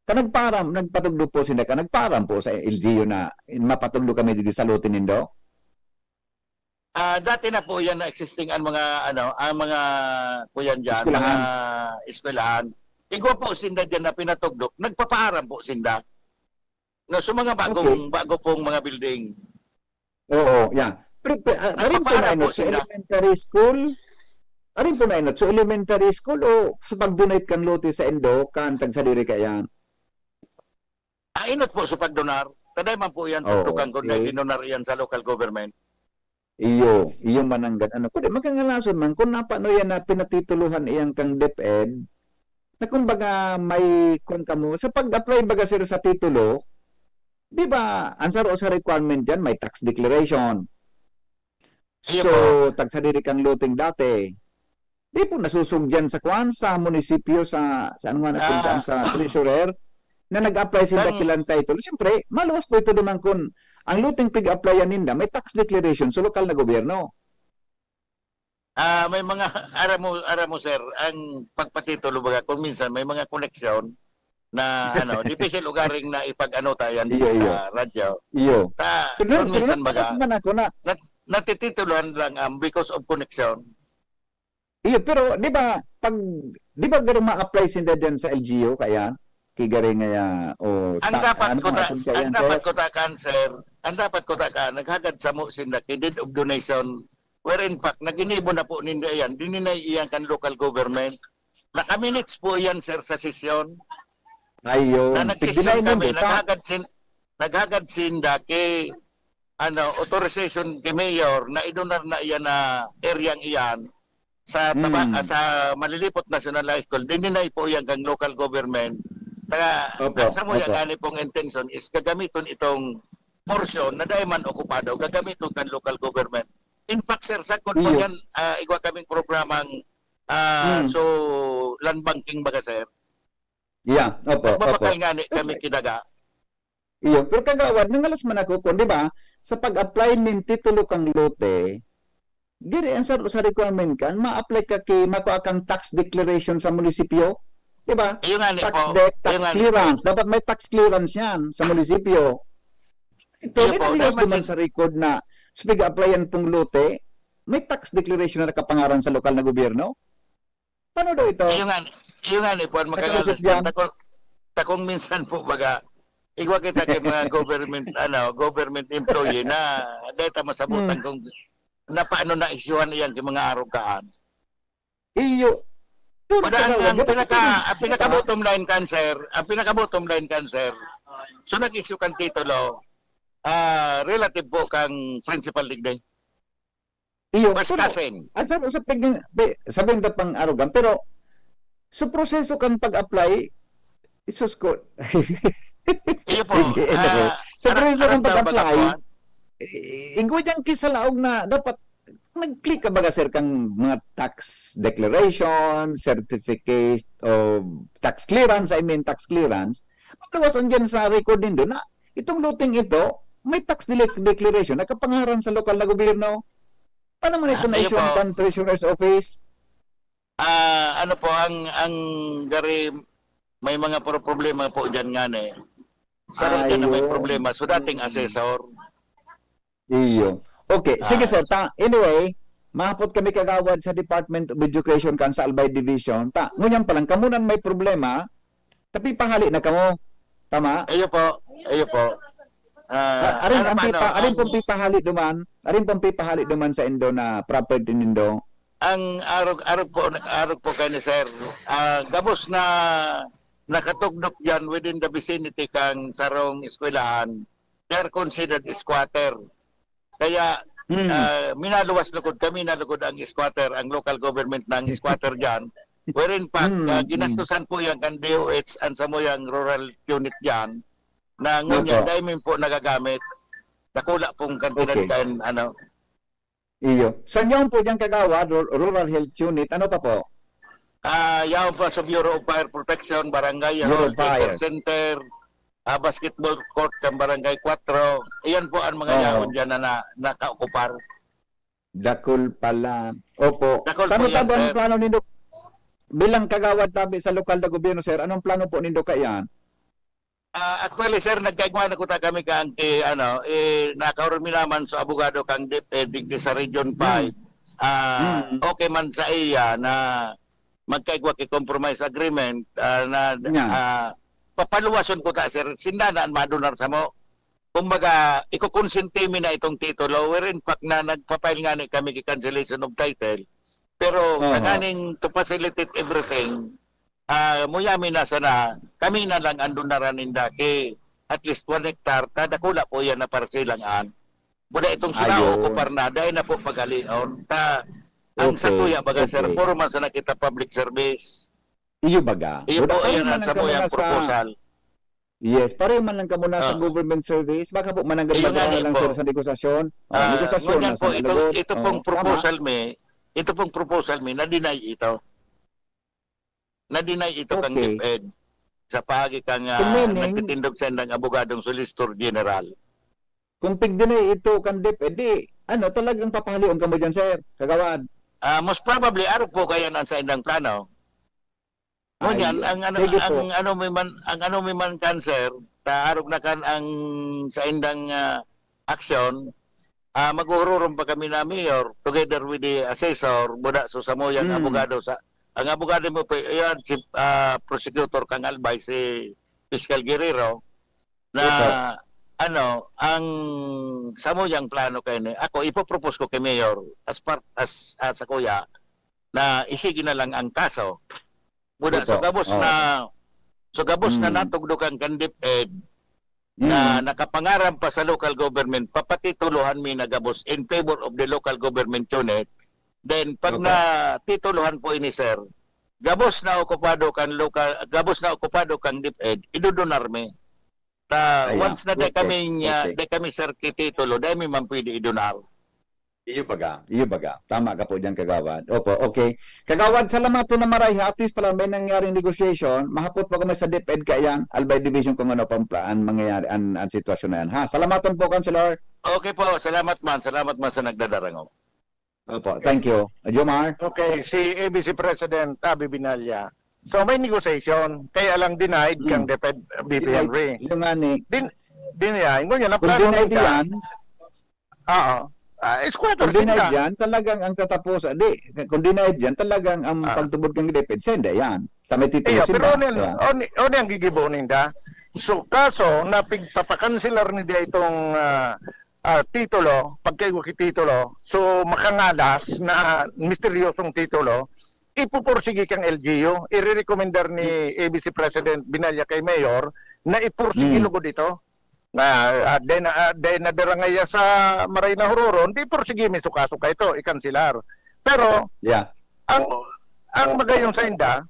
Ka nagpaaram, nagpatugdok po sinda ka, nagpaaram po sa L G U na mapatugdok kami dito sa lote nindo? Ah, dati na po yan na existing ang mga, ano, ang mga, kuyan dyan, Eskwelahan. mga eskwelahan. Igwa po sinda dyan na pinatugdok, nagpapaaram po sinda. No, sa mga bagong, Okay. bago pong mga building. Oo, yeah. Pero, pe-, ah, arin po Nagpapaaram na inot po sa sila. Elementary school? Arin po na inot sa elementary school o sa pag-donate kang lote sa indo, kan tagsadiri ka yan? Inot po sa pagdonar. Taday man po yan, Oo, tutukan kung see? Didonar iyan sa local government. Iyo, iyo mananggad. Ano, kundi magkangalason man kung napano yan na pinatitulohan iyang kang DepEd, na kumbaga may kung kamo, sa pag-apply baga sir sa titulo, di ba, ang saro sa requirement dyan, may tax declaration. Iyo So, po. tagsadiri kang loting dati. Di po nasusugyan sa kwan, sa munisipyo, sa, sa ano nga napuntaan, Ah. sa treasurer, na nag-apply sinda Kang- kilang title. Siyempre, maluwas po ito naman kung ang loting pig-applyan ninda, may tax declaration sa lokal na gobyerno. Ah, may mga, aram mo, aram mo, sir, ang pagpatitulo baga, kung minsan may mga koneksyon na, ano, difícil ugaring na ipag-ano ta yan Iyo, iyo. sa radyo. Iyo. Ta, Pero, kung pero minsan baga, natakas man ako na, nat, natititulohan lang ang because of connection. iyo, pero di ba, pag, di ba garo ma-apply sinda dyan sa L G U, kaya, kigari ngaya, o Ang ta- dapat ano ko mga ta, punta ang yan, dapat sir? ko ta kan, sir, ang dapat ko ta kan, naghagad samo sinda ki deed of donation, where in fact, naginibo na po ninda yan, dininay iyan kan local government. Nakaminutes po yan, sir, sa sesyon. Ayun. Na Tigdinay nagsesyon mo, kami, di ba? naghagad, sin, naghagad sinda ki, ano, authorization ki mayor na idonar na iyan na area iyan sa taba, Hmm. ah, sa Malilipot National High School. Dininay po iyan kang local government. Kaya, Opo, ang samo yan opo. gani pong intention is gagamiton itong portion na dai man okupado, gagamiton kan local government. In fact, sir, sagkod po Iyo. yan, ah, igwa kaming programang, ah, Hmm. so, land banking baga, sir. Yeah, opo, opo. Magbabakal nga ni kami Okay. kidaga. Iyo, pero kagawad, nangalas man ako kung, di ba, sa pag-apply nin titulo kang lote, diri ang sa, sa requirement kan, ma-apply ka ki, makua kang tax declaration sa munisipyo, di ba? Iyo nga ni Tax po. debt, Iyo tax nga ni clearance. Dapat may tax clearance yan sa munisipyo. Ito, Iyo may po, naliwas dapat duman si- sa record na sa pag-applyan pong lote, may tax declaration na nakapangaran sa lokal na gobyerno? Paano daw ito? Iyo nga, iyo nga ni po, Nakalusot makagalas yan? Takong, takong minsan po baga, igwa kita kay mga government, ano, government employee na dahil ta masabutan Hmm. kung na paano na isyuhan iyan kay mga arugaan. Iyo. Pero Wala ang, kagawad, ang dapat pinaka, ito, ang pinaka bottom line kan, sir, ang pinaka bottom line kan, sir, so nag-issue kan titulo, ah, relative po kang principal dignity. Iyo, First pero, cousin. Ang sabi, sa pag, pe-, sabihin ta pang arugan, pero sa proseso kan pag-apply, isus ko. Iyo po. Sige, anyway. Ah, Sa ara-, proseso kan aram daw pag-apply, baga po, i-, igwa dyan kisalaog na dapat nag-click ka baga, sir, kang mga tax declaration, certificate of tax clearance, I mean tax clearance, magluwas dyan sa record nindo na itong loting ito, may tax dele-, declaration, nakapangaran sa lokal na gobyerno. Paano man ito Ah, na-issue iyo po. Kan treasurer's office? Ah, ano po, ang, ang gari, may mga pro-, problema po dyan nga eh. Sa dyan na may Ayun. Problema. So, dating Mm. Assessor. Iyo. Okay. Sige, Ah. Sir. Ta, anyway, mahapot kami kagawad sa Department of Education kan sa Albay Division. Ta, ngunyan pa lang, kamo nang may problema, tapi pahali na kamo. Tama? Iyo po. Iyo po. Ah, Ah, arin, ano ang pa, pipa, ano, arin pong ang- pipahali duman, arin pong pipahali duman sa indo na property nindo. Ang arog, arog po, arog po kayo ni Sir. Ah, gabos na nakatugdok dyan within the vicinity kang sarong eskwelahan, they are considered squatter. Kaya, Hmm. ah, minaluwas lugod kami, nalugod ang squatter, ang local government ng squatter dyan. Wherein fact, Hmm, ah, hmm. ginastusan po yan kan D O H, ang samuyang rural unit dyan, na ngunyan, Opo. dahil po nagagamit, dakula pong kantidad Okay. kan, ano, Iyo. Sa inyo po dyan kagawad, Ru-, Rural Health Unit, ano pa po? Ah, yaon po sa Bureau of Fire Protection, Barangay Bureau Hall, of Fire. Daycare Center, ah, basketball court kan Barangay Cuatro. Iyan po ang mga Oo. yaon dyan na, na nakaokupar. Dakul pala. Opo. Dakul Sa po ano yan, tabo ang sir. Plano nindo? Bilang kagawad tabi sa lokal na gobyerno, sir, anong plano po nindo kaiyan? Ah, actually, sir, nagkaigwa na kuta kami kang ki, ano, eh, nakaurmi naman sa abogado kang DepEd digdi sa Region Hmm. five. Ah, Hmm. okay man sa iya na magkaigwa ki compromise agreement, ah, na, Yeah. ah, papaluwason kuta, sir. Sinda na ang madunar samo. Kumbaga, ikukonsente mi na itong titulo, wherein fact na nagpa-file nga ni kami ki cancellation of title. Pero Oho. tanganing to facilitate everything, ah, muya mi na sana, kami na lang ang dunaran ninda ki at least one hectare, ta dakula po yan na parsilang an. Buda itong sinaokupar na, dai na po paghalion. Ta, ang sa Okay, kuya, baga, sir, okay. puro man sa nakita public service. Iyo baga. Iyo Buda po, pa rin yan man ang ang sa samuyang proposal. Yes, pareho man lang kamo na sa Ah. government service. Baka po mananggad Iyo nga magdala ni lang, po. sir, sa negosasyon. Oh, Ah, negosasyon ngunyan na po, sa ito, Malugod. ito pong Oh, tama. proposal may, ito pong proposal may, na-deny ito. Na-deny ito kang Okay. DepEd. Sa paagi kang, So, ah, meaning nagtitindog sa indang abogadong Solicitor General. Kung pig-deny ito kang DepEd, di, ano, talagang papahalion kamo dyan, sir, kagawad. Ah, most probably, arog po kaya na sa indang plano. Ngunyan, Ayun. ang ano, Sige po. ang ano may man, ang ano may man cancer, ta arog na kan ang sa indang, ah, aksyon, ah, maghuhururom pa kami na mayor together with the assessor, buda so samuyang Mm. abogado sa, ang abogado mo po, iyan si, ah, prosecutor kang Albay, si Fiscal Guerrero, na Opo. ano, ang samuyang plano kay ni, ako, ipopropose ko kay mayor as part, as, as sa kuya, na isige na lang ang kaso. Buda, so Opo. gabos Oo. na, so gabos na Mm. natugdok ang kan DepEd na Mm. nakapangaram pa sa local government, papatitulohan mi na gabos in favor of the local government unit. Then, pag Opo. natitulohan po ini, sir, gabos na okupado kan local, gabos na okupado kang DepEd, idodonar mi. Ta, Ayan. once na dai Okay. kaming, ah, Okay. dai kami, sir, titulo, dai mi man pwede idonar. Iyo baga, iyo baga. Tama ka po diyan, kagawad. Opo, okay. Kagawad, salamaton na maray, ha. At least pala may nangyaring negotiation. Mahapot po kami sa DepEd kaiyan, Albay Division, kung ano pang pla-, ang mangyayari, ang, ang sitwasyon na yan, ha. Salamaton po, Councilor. Okay po, salamat man. Salamat man sa nagdadarangog. Opo, thank you. Jomar? Okay, si A B C President Abby Binalla. So, may negotiation, kaya lang denied Hmm. kang DepEd, B P Henry. Denied. Yung nga ni Din-, denied. Ngunyan, ang Kung plano denied nila, yan, Oo. Ah, squatters kung denied sila. yan, talagang ang katapusan, di, kung denied yan, talagang ang Ah. pagtubod kang DepEd, senda yan. Sa may titulo Iyo, pero sila. Ano yan? Ano, ano yung gigibo ninda? So, kaso, napigpapakanselar ninda itong, ah, ah, titulo, pagkaigwa ki titulo, so, makangalas na misteryosong titulo, ipupursige kang L G U, irerekomendar ni A B C President Binalla kay Mayor na ipursige Hmm. lugod ito. Na, ah, dahil na, ah, dahil nadarangay sa Maray na Huroron, di pursige mi su kaso kaito, ikanselar. Pero, Yeah. ang, ang magayon sa inda,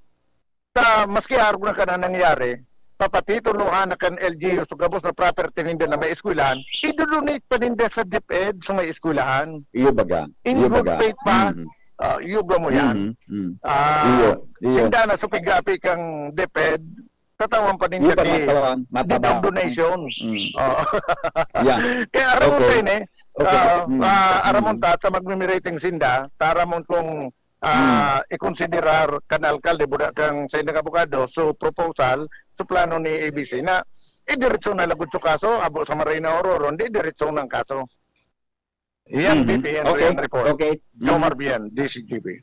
ta, maski arog na ka na nangyari, papatitulohan na kan L G U so gabos na property ninda na may eskwelahan, idodonate pa ninda sa DepEd sa may eskwelahan. Iyo baga. In Iyo good baga. faith pa, Mm. ah, yuga mo yan. Mm, mm. Ah, Iyo, iyo. sinda na supigapi kang DepEd, tatawan pa ninda Iyo pa, di, matawan, di mataba. donation. Mm. Oo. Yeah. Kaya aram mo Okay. tayo, eh, Okay. ah, Mm, ah, aram mo mm. ta, ta magmimirating sinda, ta aram mo kung ah, Hmm. ikonsiderar kan alkalde, buda kan sa indang abogado, so proposal, so plano ni A B C na idiretso na lagod so kaso, abo sa Maray na Huroron, di diretso nang kaso. Yan, Mhm. B P N, Okay, yan report. okay. Jomar Mhm. Bien, D C G B.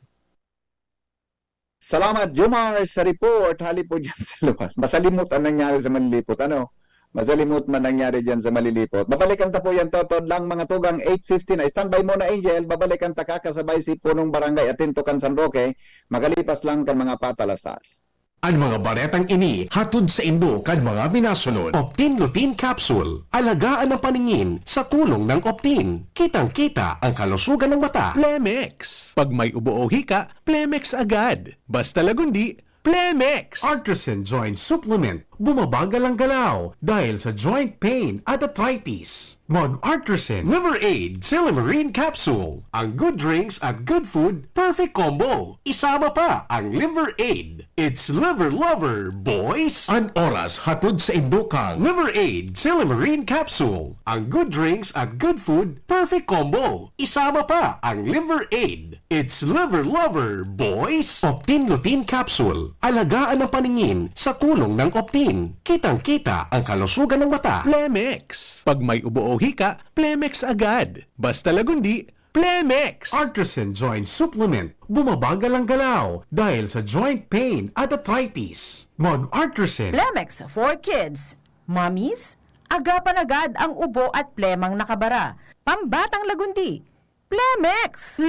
Salamat, Jomar, sa report. Hali po dyan sa luwas. Masalimot ang nangyari sa Malilipot. Ano? Masalimot man nangyari dyan sa Malilipot. Babalikan ta po yan, totod lang, mga tugang eight fifty na. Standby muna, Angel. Babalikan ta, kakasabay si Punong Barangay Atinto kan San Roque. Makalipas lang kan mga patalastas. An mga baretang ini hatod saindo kan mga minasunod. Optin Lutein Capsule. Alagaan ang paningin sa tulong ng Optin. Kitang-kita ang kalusugan ng mata. Plemex. Pag may ubo o hika, Plemex agad. Basta Lagundi, Plemex! Artresin Joint Supplement. Bumabagal ang galaw dahil sa joint pain at arthritis. Mag Artresin. Liver Aid Silymarin Capsule. Ang good drinks at good food, perfect combo. Isama pa ang Liver Aid. It's Liver Lover, boys! An oras hatod saindo kan Liver Aid Silymarin Capsule. Ang good drinks at good food, perfect combo. Isama pa ang Liver Aid. It's Liver Lover, boys! Optin Lutein Capsule. Alagaan ang paningin sa tulong ng Optin. Kitang-kita ang kalusugan ng mata. Plemex. Pag may ubo o hika, Plemex agad. Basta Lagundi, Plemex! Artresin Joint Supplement. Bumabagal ang galaw dahil sa joint pain at arthritis. Mag Artresin. Plemex for kids. Mommies, agapan agad ang ubo at plemang nakabara. Pambatang Lagundi, Plemex!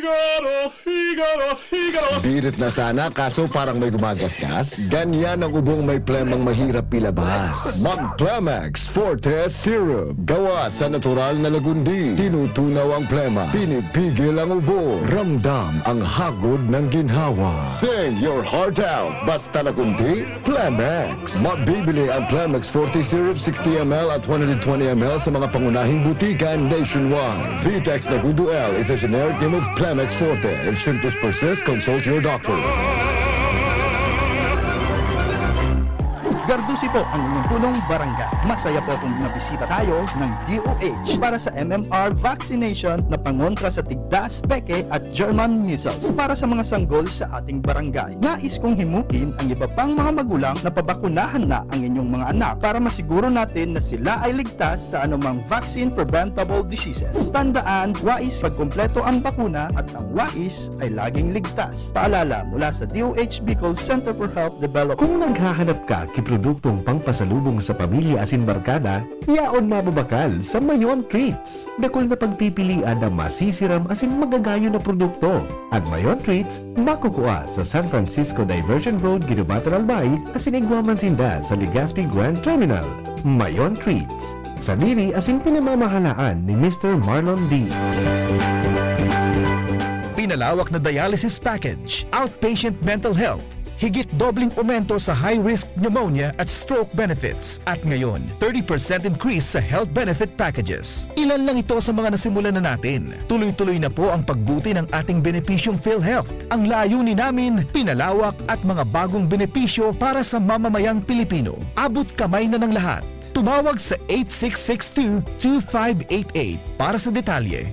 Figaro, Figaro, Figaro. Birit na sana, kaso parang may gumagasgas. Ganyan ang ubong may plemang mahirap ilabas. Mag Plemex Forte Syrup. Gawa sa natural na lagundi. Tinutunaw ang plema. Pinipigil ang ubo. Ramdam ang hagod ng ginhawa. Sing your heart out. Basta lagundi, Plemex. Mabibili ang Plemex Forte Syrup sixty M L at one hundred twenty M L sa mga pangunahing butika nationwide. Vitex Lagundo L is a generic name of Plemex Forte. If symptoms persist, consult your doctor. Gardusi po ang inyong punong barangay. Masaya po kung nabisita tayo ng D O H para sa M M R vaccination na pangontra sa tigdas, peke at German measles para sa mga sanggol sa ating barangay. Nais kong himukin ang iba pang mga magulang na pabakunahan na ang inyong mga anak para masiguro natin na sila ay ligtas sa anumang vaccine-preventable diseases. Tandaan, wais pagkumpleto ang bakuna at ang wais ay laging ligtas. Paalala mula sa D O H Bicol Center for Health Development. Kung naghahanap ka ki produktong pangpasalubong sa pamilya asin barkada, yaon mababakal sa Mayon Treats. Dakul na pagpipilian na masisiram asin magagayon na produkto. An Mayon Treats makukua sa San Francisco Diversion Road, Guinobatan, Albay, asin igwa man sinda sa Legazpi Grand Terminal. Mayon Treats, sadiri asin pinamamahalaan ni Mister Marlon D. Pinalawak na dialysis package, outpatient mental health, higit dobleng aumento sa high-risk pneumonia at stroke benefits. At ngayon, thirty percent increase sa health benefit packages. Ilan lang ito sa mga nasimulan na natin. Tuloy-tuloy na po ang pagbuti ng ating benepisyong PhilHealth. Ang layunin namin, pinalawak at mga bagong benepisyo para sa mamamayang Pilipino. Abot kamay na ng lahat. Tumawag sa eight six six two, two five eight eight para sa detalye.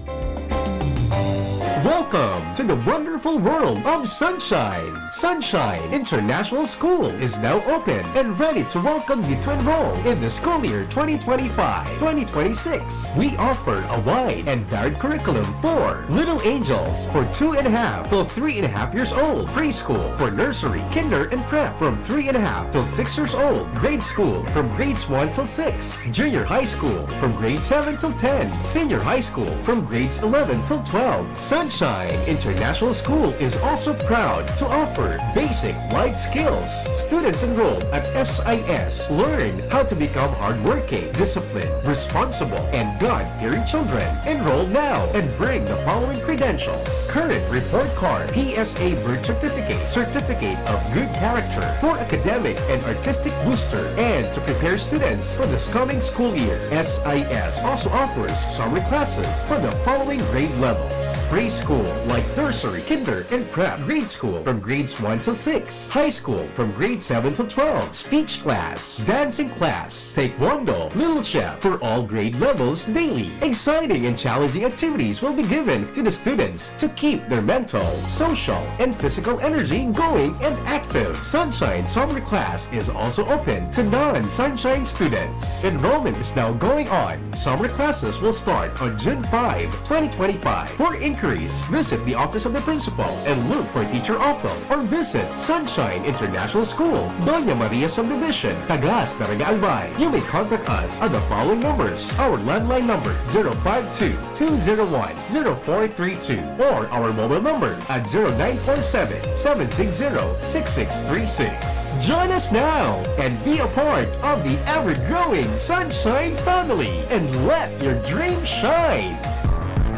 Welcome to the wonderful world of sunshine. Sunshine International School is now open and ready to welcome you to enroll in the school year twenty twenty-five, twenty twenty-six. We offer a wide and varied curriculum for Little Angels for two and a half to three and a half years old, preschool for nursery, kinder, and prep from three and a half till six years old, grade school from grades one till six, junior high school from grade seven till ten, senior high school from grades eleven till twelve. Sunshine International School is also proud to offer basic life skills. Students enrolled at S I S learn how to become hardworking, disciplined, responsible, and God-fearing children. Enroll now and bring the following credentials: current report card, P S A birth certificate, certificate of good character for academic and artistic booster, and to prepare students for this coming school year. S I S also offers summer classes for the following grade levels: preschool, like nursery, kinder, and prep, grade school from grades one till six, high school from grade seven till twelve, speech class, dancing class, taekwondo, Little Chef for all grade levels daily. Exciting and challenging activities will be given to the students to keep their mental, social, and physical energy going and active. Sunshine Summer Class is also open to non-Sunshine students. Enrollment is now going on. Summer classes will start on June five, twenty twenty-five. For inquiries, visit the office of the principal and look for Teacher Ophel, or visit Sunshine International School, Doña Maria Subdivision, Tagas, Daraga, Albay. You may contact us at the following numbers: our landline number, zero five two, two zero one, zero four three two, or our mobile number at zero nine four seven, seven six zero, six six three six. Join us now and be a part of the ever-growing Sunshine family and let your dream shine.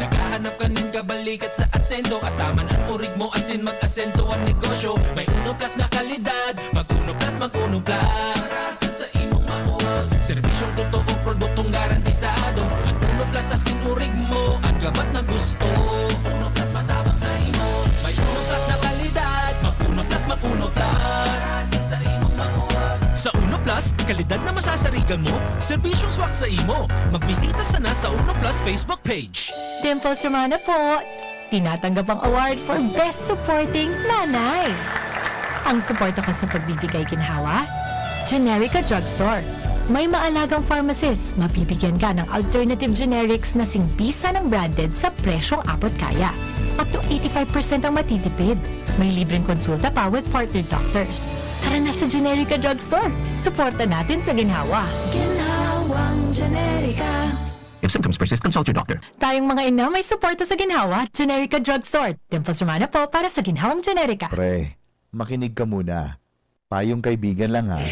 Naghahanap ka nin kabalikat sa asenso, at taman an orig mo asin mag-asenso an negosyo. May Uno Plus na kalidad, mag Uno Plus, mag Uno Plus. Sa, sa imong mauwag. Serbisyong totoo, produktong garantisado. Ang Uno Plus asin orig mo, ang gabat na gusto. Uno Plus matabang sa imo. May Uno Plus na kalidad, mag Uno Plus, mag Uno Plus. Sa, sa imong mauwag. Sa Uno Plus, kalidad na masasarigan mo, serbisyong swak sa imo. Magbisita sana sa Uno Plus Facebook page. Dimples Romana po! Tinatanggap ang award for Best Supporting Nanay. Ang suporta ko sa pagbibigay ginhawa, Generica Drugstore. May maalagang pharmacist, mabibigyan ka ng alternative generics na singpisa ng branded sa presyong abot kaya. Up to eighty-five percent ang matitipid. May libreng konsulta pa with partner doctors. Tara na sa Generica Drugstore. Suporta natin sa ginhawa. Ginhawang Generica. If Symptoms persist, consult your doctor. Tayong mga ina may suporta sa ginhawa. Generica Drugstore. Dimples Romana po para sa ginhawang Generica. Pre, makinig ka muna. Payong kaibigan lang ha.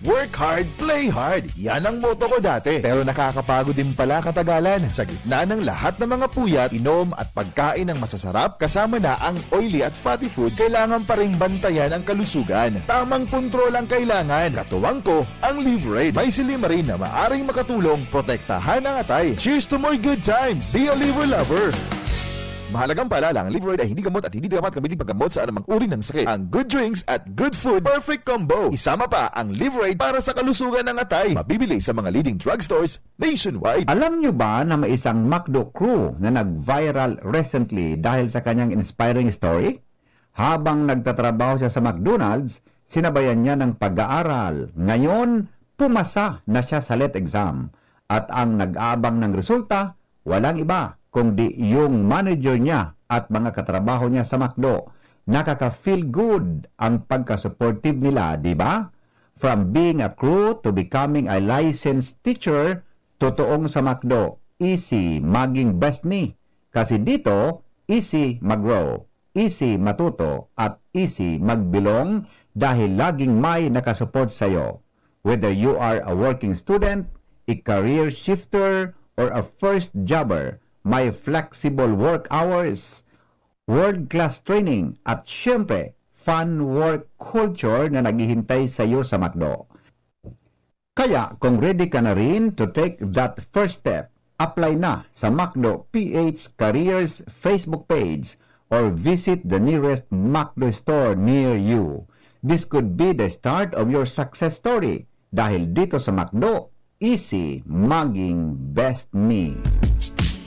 Work hard, play hard. Yan ang motto ko dati. Pero nakakapagod din pala katagalan. Sa gitna ng lahat ng mga puyat, inom at pagkain ng masasarap, kasama na ang oily at fatty foods, kailangan pa ring bantayan ang kalusugan. Tamang kontrol ang kailangan. Katuwang ko, ang Livraid. May silymarin na maaring makatulong protektahan ang atay. Cheers to more good times! Be a liver lover! Mahalagang paalala, ang Livraid ay hindi gamot at hindi dapat gamitin paggamot sa anumang uri ng sakit. Ang good drinks at good food, perfect combo. Isama pa ang Livraid para sa kalusugan ng atay. Mabibili sa mga leading drugstores nationwide. Alam nyo ba na may isang McDo crew na nag-viral recently dahil sa kanyang inspiring story? Habang nagtatrabaho siya sa McDonald's, sinabayan niya ng pag-aaral. Ngayon, pumasa na siya sa let exam. At ang nag-aabang ng resulta, walang iba kundi yung manager niya at mga katrabaho niya sa McDo. Nakaka-feel good ang pagka-supportive nila, di ba? From being a crew to becoming a licensed teacher, totoong sa McDo, easy maging best me. Kasi dito, easy mag-grow, easy matuto, at easy mag-belong dahil laging may nakasupport sa'yo. Whether you are a working student, a career shifter, or a first jobber, may flexible work hours, world-class training, at syempre, fun work culture na naghihintay sa'yo sa McDo. Kaya kung ready ka na rin to take that first step, apply na sa McDo P H Careers Facebook page or visit the nearest McDo store near you. This could be the start of your success story dahil dito sa McDo, easy maging best me.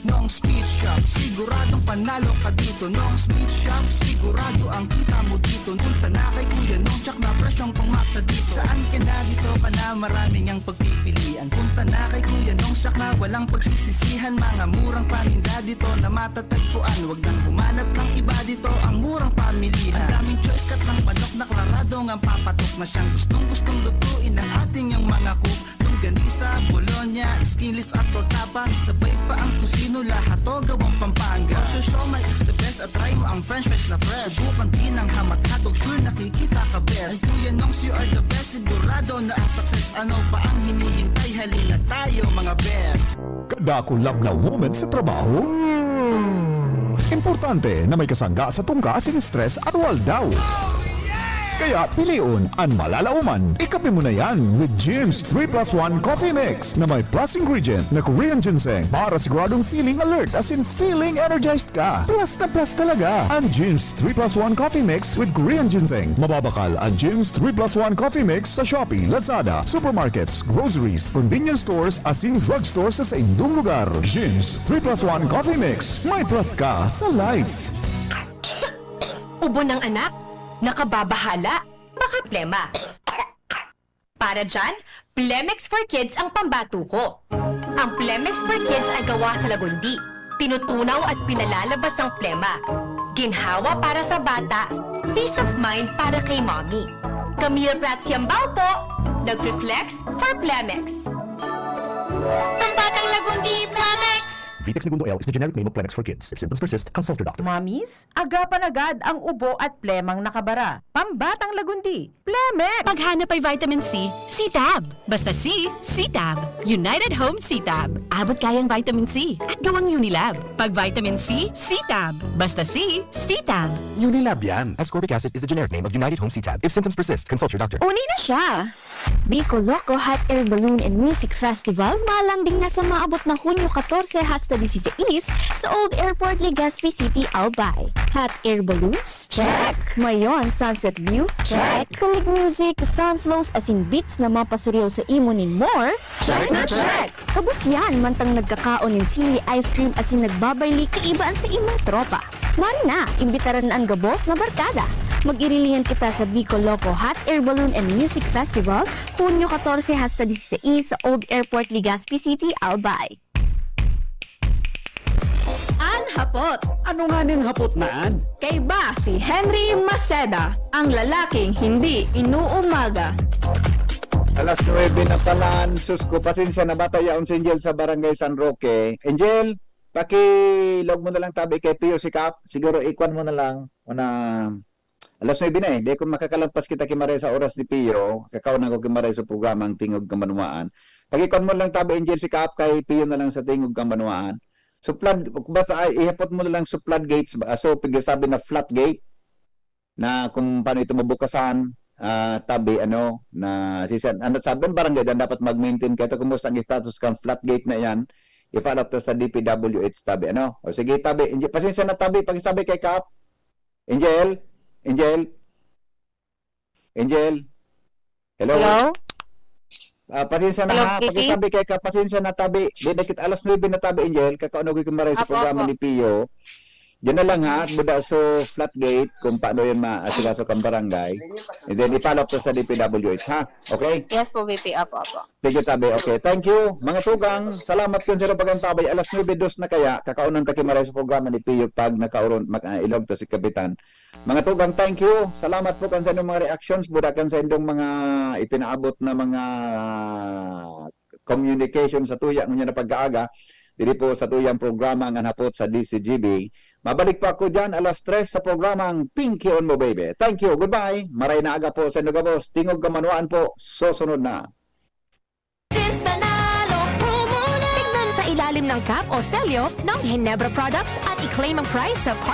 Nong's Meat Shop, siguradong panalo ka dito. Nong's Meat Shop, sigurado ang kita mo dito. Punta na kay Kuya Nong, tsak na presyong pangmasa dito. Saan ka na, dito ka na, marami ngang pagpipilian. Punta na kay Kuya Nong, tsak na walang pagsisisihan. Mga murang paninda dito na matatagpuan. Wag nang humanap ng iba dito, ang murang pamilihan. Ang daming choice, kat ng manok na klarado ngang papatok na siyang gustong-gustong lutuin ng ating yung mga cook. Longganisa, Bologna, skinless at tortapa. Sabay pa ang tocino, lahat to gawang Pampanga. Ang siomai is the best at try mo ang french fries na fresh. Subukan din ang hamak hotdog, sure nakikita ka best. Ang Kuya Nongs, you are the best. Sigurado na ang success. Ano pa ang hinihintay? Halina tayo, mga best. Kadakul lab na moment sa trabaho? Importante na may kasangga sa tungka asin stress anual daw. Kaya pilion an malalaoman. Ikape mo na yan with Jim's three plus one Coffee Mix na may plus ingredient na Korean ginseng para siguradong feeling alert asin feeling energized ka. Plus na plus talaga an Jim's three plus one Coffee Mix with Korean ginseng. Mababakal an Jim's three plus one Coffee Mix sa Shopee, Lazada, supermarkets, groceries, convenience stores asin drugstore sa saindong lugar. Jim's three plus one Coffee Mix. May plus ka sa life. Ubo ng anak? Nakababahala? Baka plema. Para dyan, Plemex for Kids ang pambato ko. Ang Plemex for Kids ay gawa sa lagundi. Tinutunaw at pinalalabas ang plema. Ginhawa para sa bata, peace of mind para kay mommy. Camille Prats Yambao po, nagfi-flex for Plemex. Pambatang Lagundi, Plemex! Vitex Negundo L is the generic name of Plemex for Kids. If symptoms persist, consult your doctor. Mommies, agapan agad ang ubo at plemang nakabara. Pambatang Lagundi, Plemex! Paghanap ay vitamin C, C-Tab. Basta C, C-Tab. United Home C-Tab. Abot kayang vitamin C at gawang Unilab. Pag vitamin C, C-Tab. Basta C, C-Tab. Unilab yan. Ascorbic acid is the generic name of United Home C-Tab. If symptoms persist, consult your doctor. Uni na siya! Bicol Loco Hot Air Balloon and Music Festival malanding na sa maabot na Hunyo katorse hasta disisais sa Old Airport, Legazpi City, Albay. Hot air balloons? Check! Mayon Sunset View? Check! Kalig music, fan flows, asin beats na mapasuriyaw sa imo nin more? Check na check! Kabos yan, mantang nagkakaon nin sili ice cream asin nagbabayli kaiba an sa imong tropa. Mari na, imbitaran na an gabos na barkada. Mag-irilingan kita sa Bicol Loco Hot Air Balloon and Music Festival, Hunyo katorse hasta disisais sa Old Airport, Legazpi City, Albay. An hapot. Ano nganing hapot na an? Kaiba si Henry Maceda, ang lalaking hindi inuumaga. Alas nuebe na pala. Sus ko, pasensya na, bata yaon si Angel sa Barangay San Roque. Angel, pakilaog mo na lang tabi kay Pio si Kap. Siguro ikwan mo na lang. Una, alas nuebe na eh. Di kung makakalampas kita ki Maray sa oras ni Pio, kakaon ako ki Maray sa programa ang Tingog kan Banwaan. Pag-ikwan mo lang tabi, Angel, si Kap kay Pio na lang sa Tingog kan Banwaan. So, flood, basta ay, ihapot mo na lang sa floodgates, ba? So, pigsasabi na flat gate, na kung paano ito mabukasan, ah, tabi, ano, na sisan, ano, sabi ng barangay dan dapat mag-maintain kayo. Kumusta ang status kan flat gate na yan? I-follow up to sa D P W H tabi, ano? O sige, tabi. Angel, pasensya na, tabi. Pakisabi kay Kap. Angel? Angel? Angel? Hello? Hello? Ah, pasensya na Hello, ha. P P? Pakisabi kay Kap, pasensya na, tabi. Di na kita, alas nuebe na, tabi, Angel. Kakaon ko yung Maray sa Apo, programa apo. ni Pio. Diyan na lang ha, buda so flat gate kung paano yun maasikaso kang barangay. And then i-follow up to sa D P W H ha. Okay? Yes po, V P. Apo, apo. Sige, tabi. Okay. Thank you. Mga tugang, salamat kan sa pagkantabay. Alas nuebe dos na kaya, kakaunan ta ki Maray sa programa ni Pio pag nakauron, mag, ah, ilog ta si Kapitan. Mga tugang, thank you. Salamat po kan sa inyong mga reactions, buda kan sa inyong mga ipinaabot na mga communication sa tuya ngunyan na pagkaaga. Diri po sa tuyang programa nga hapot sa D C G B. Mabalik pa ako dyan alas tres sa programang Pinkion Mo Baby. Thank you. Goodbye. Maray na aga po sa inyo gabos. Tingog Kamanwaan po. Susunod na. Since nanalo, pumunay! Tignan sa ilalim ng cap o selyo ng Ginebra Products at i-claim ang prize sa part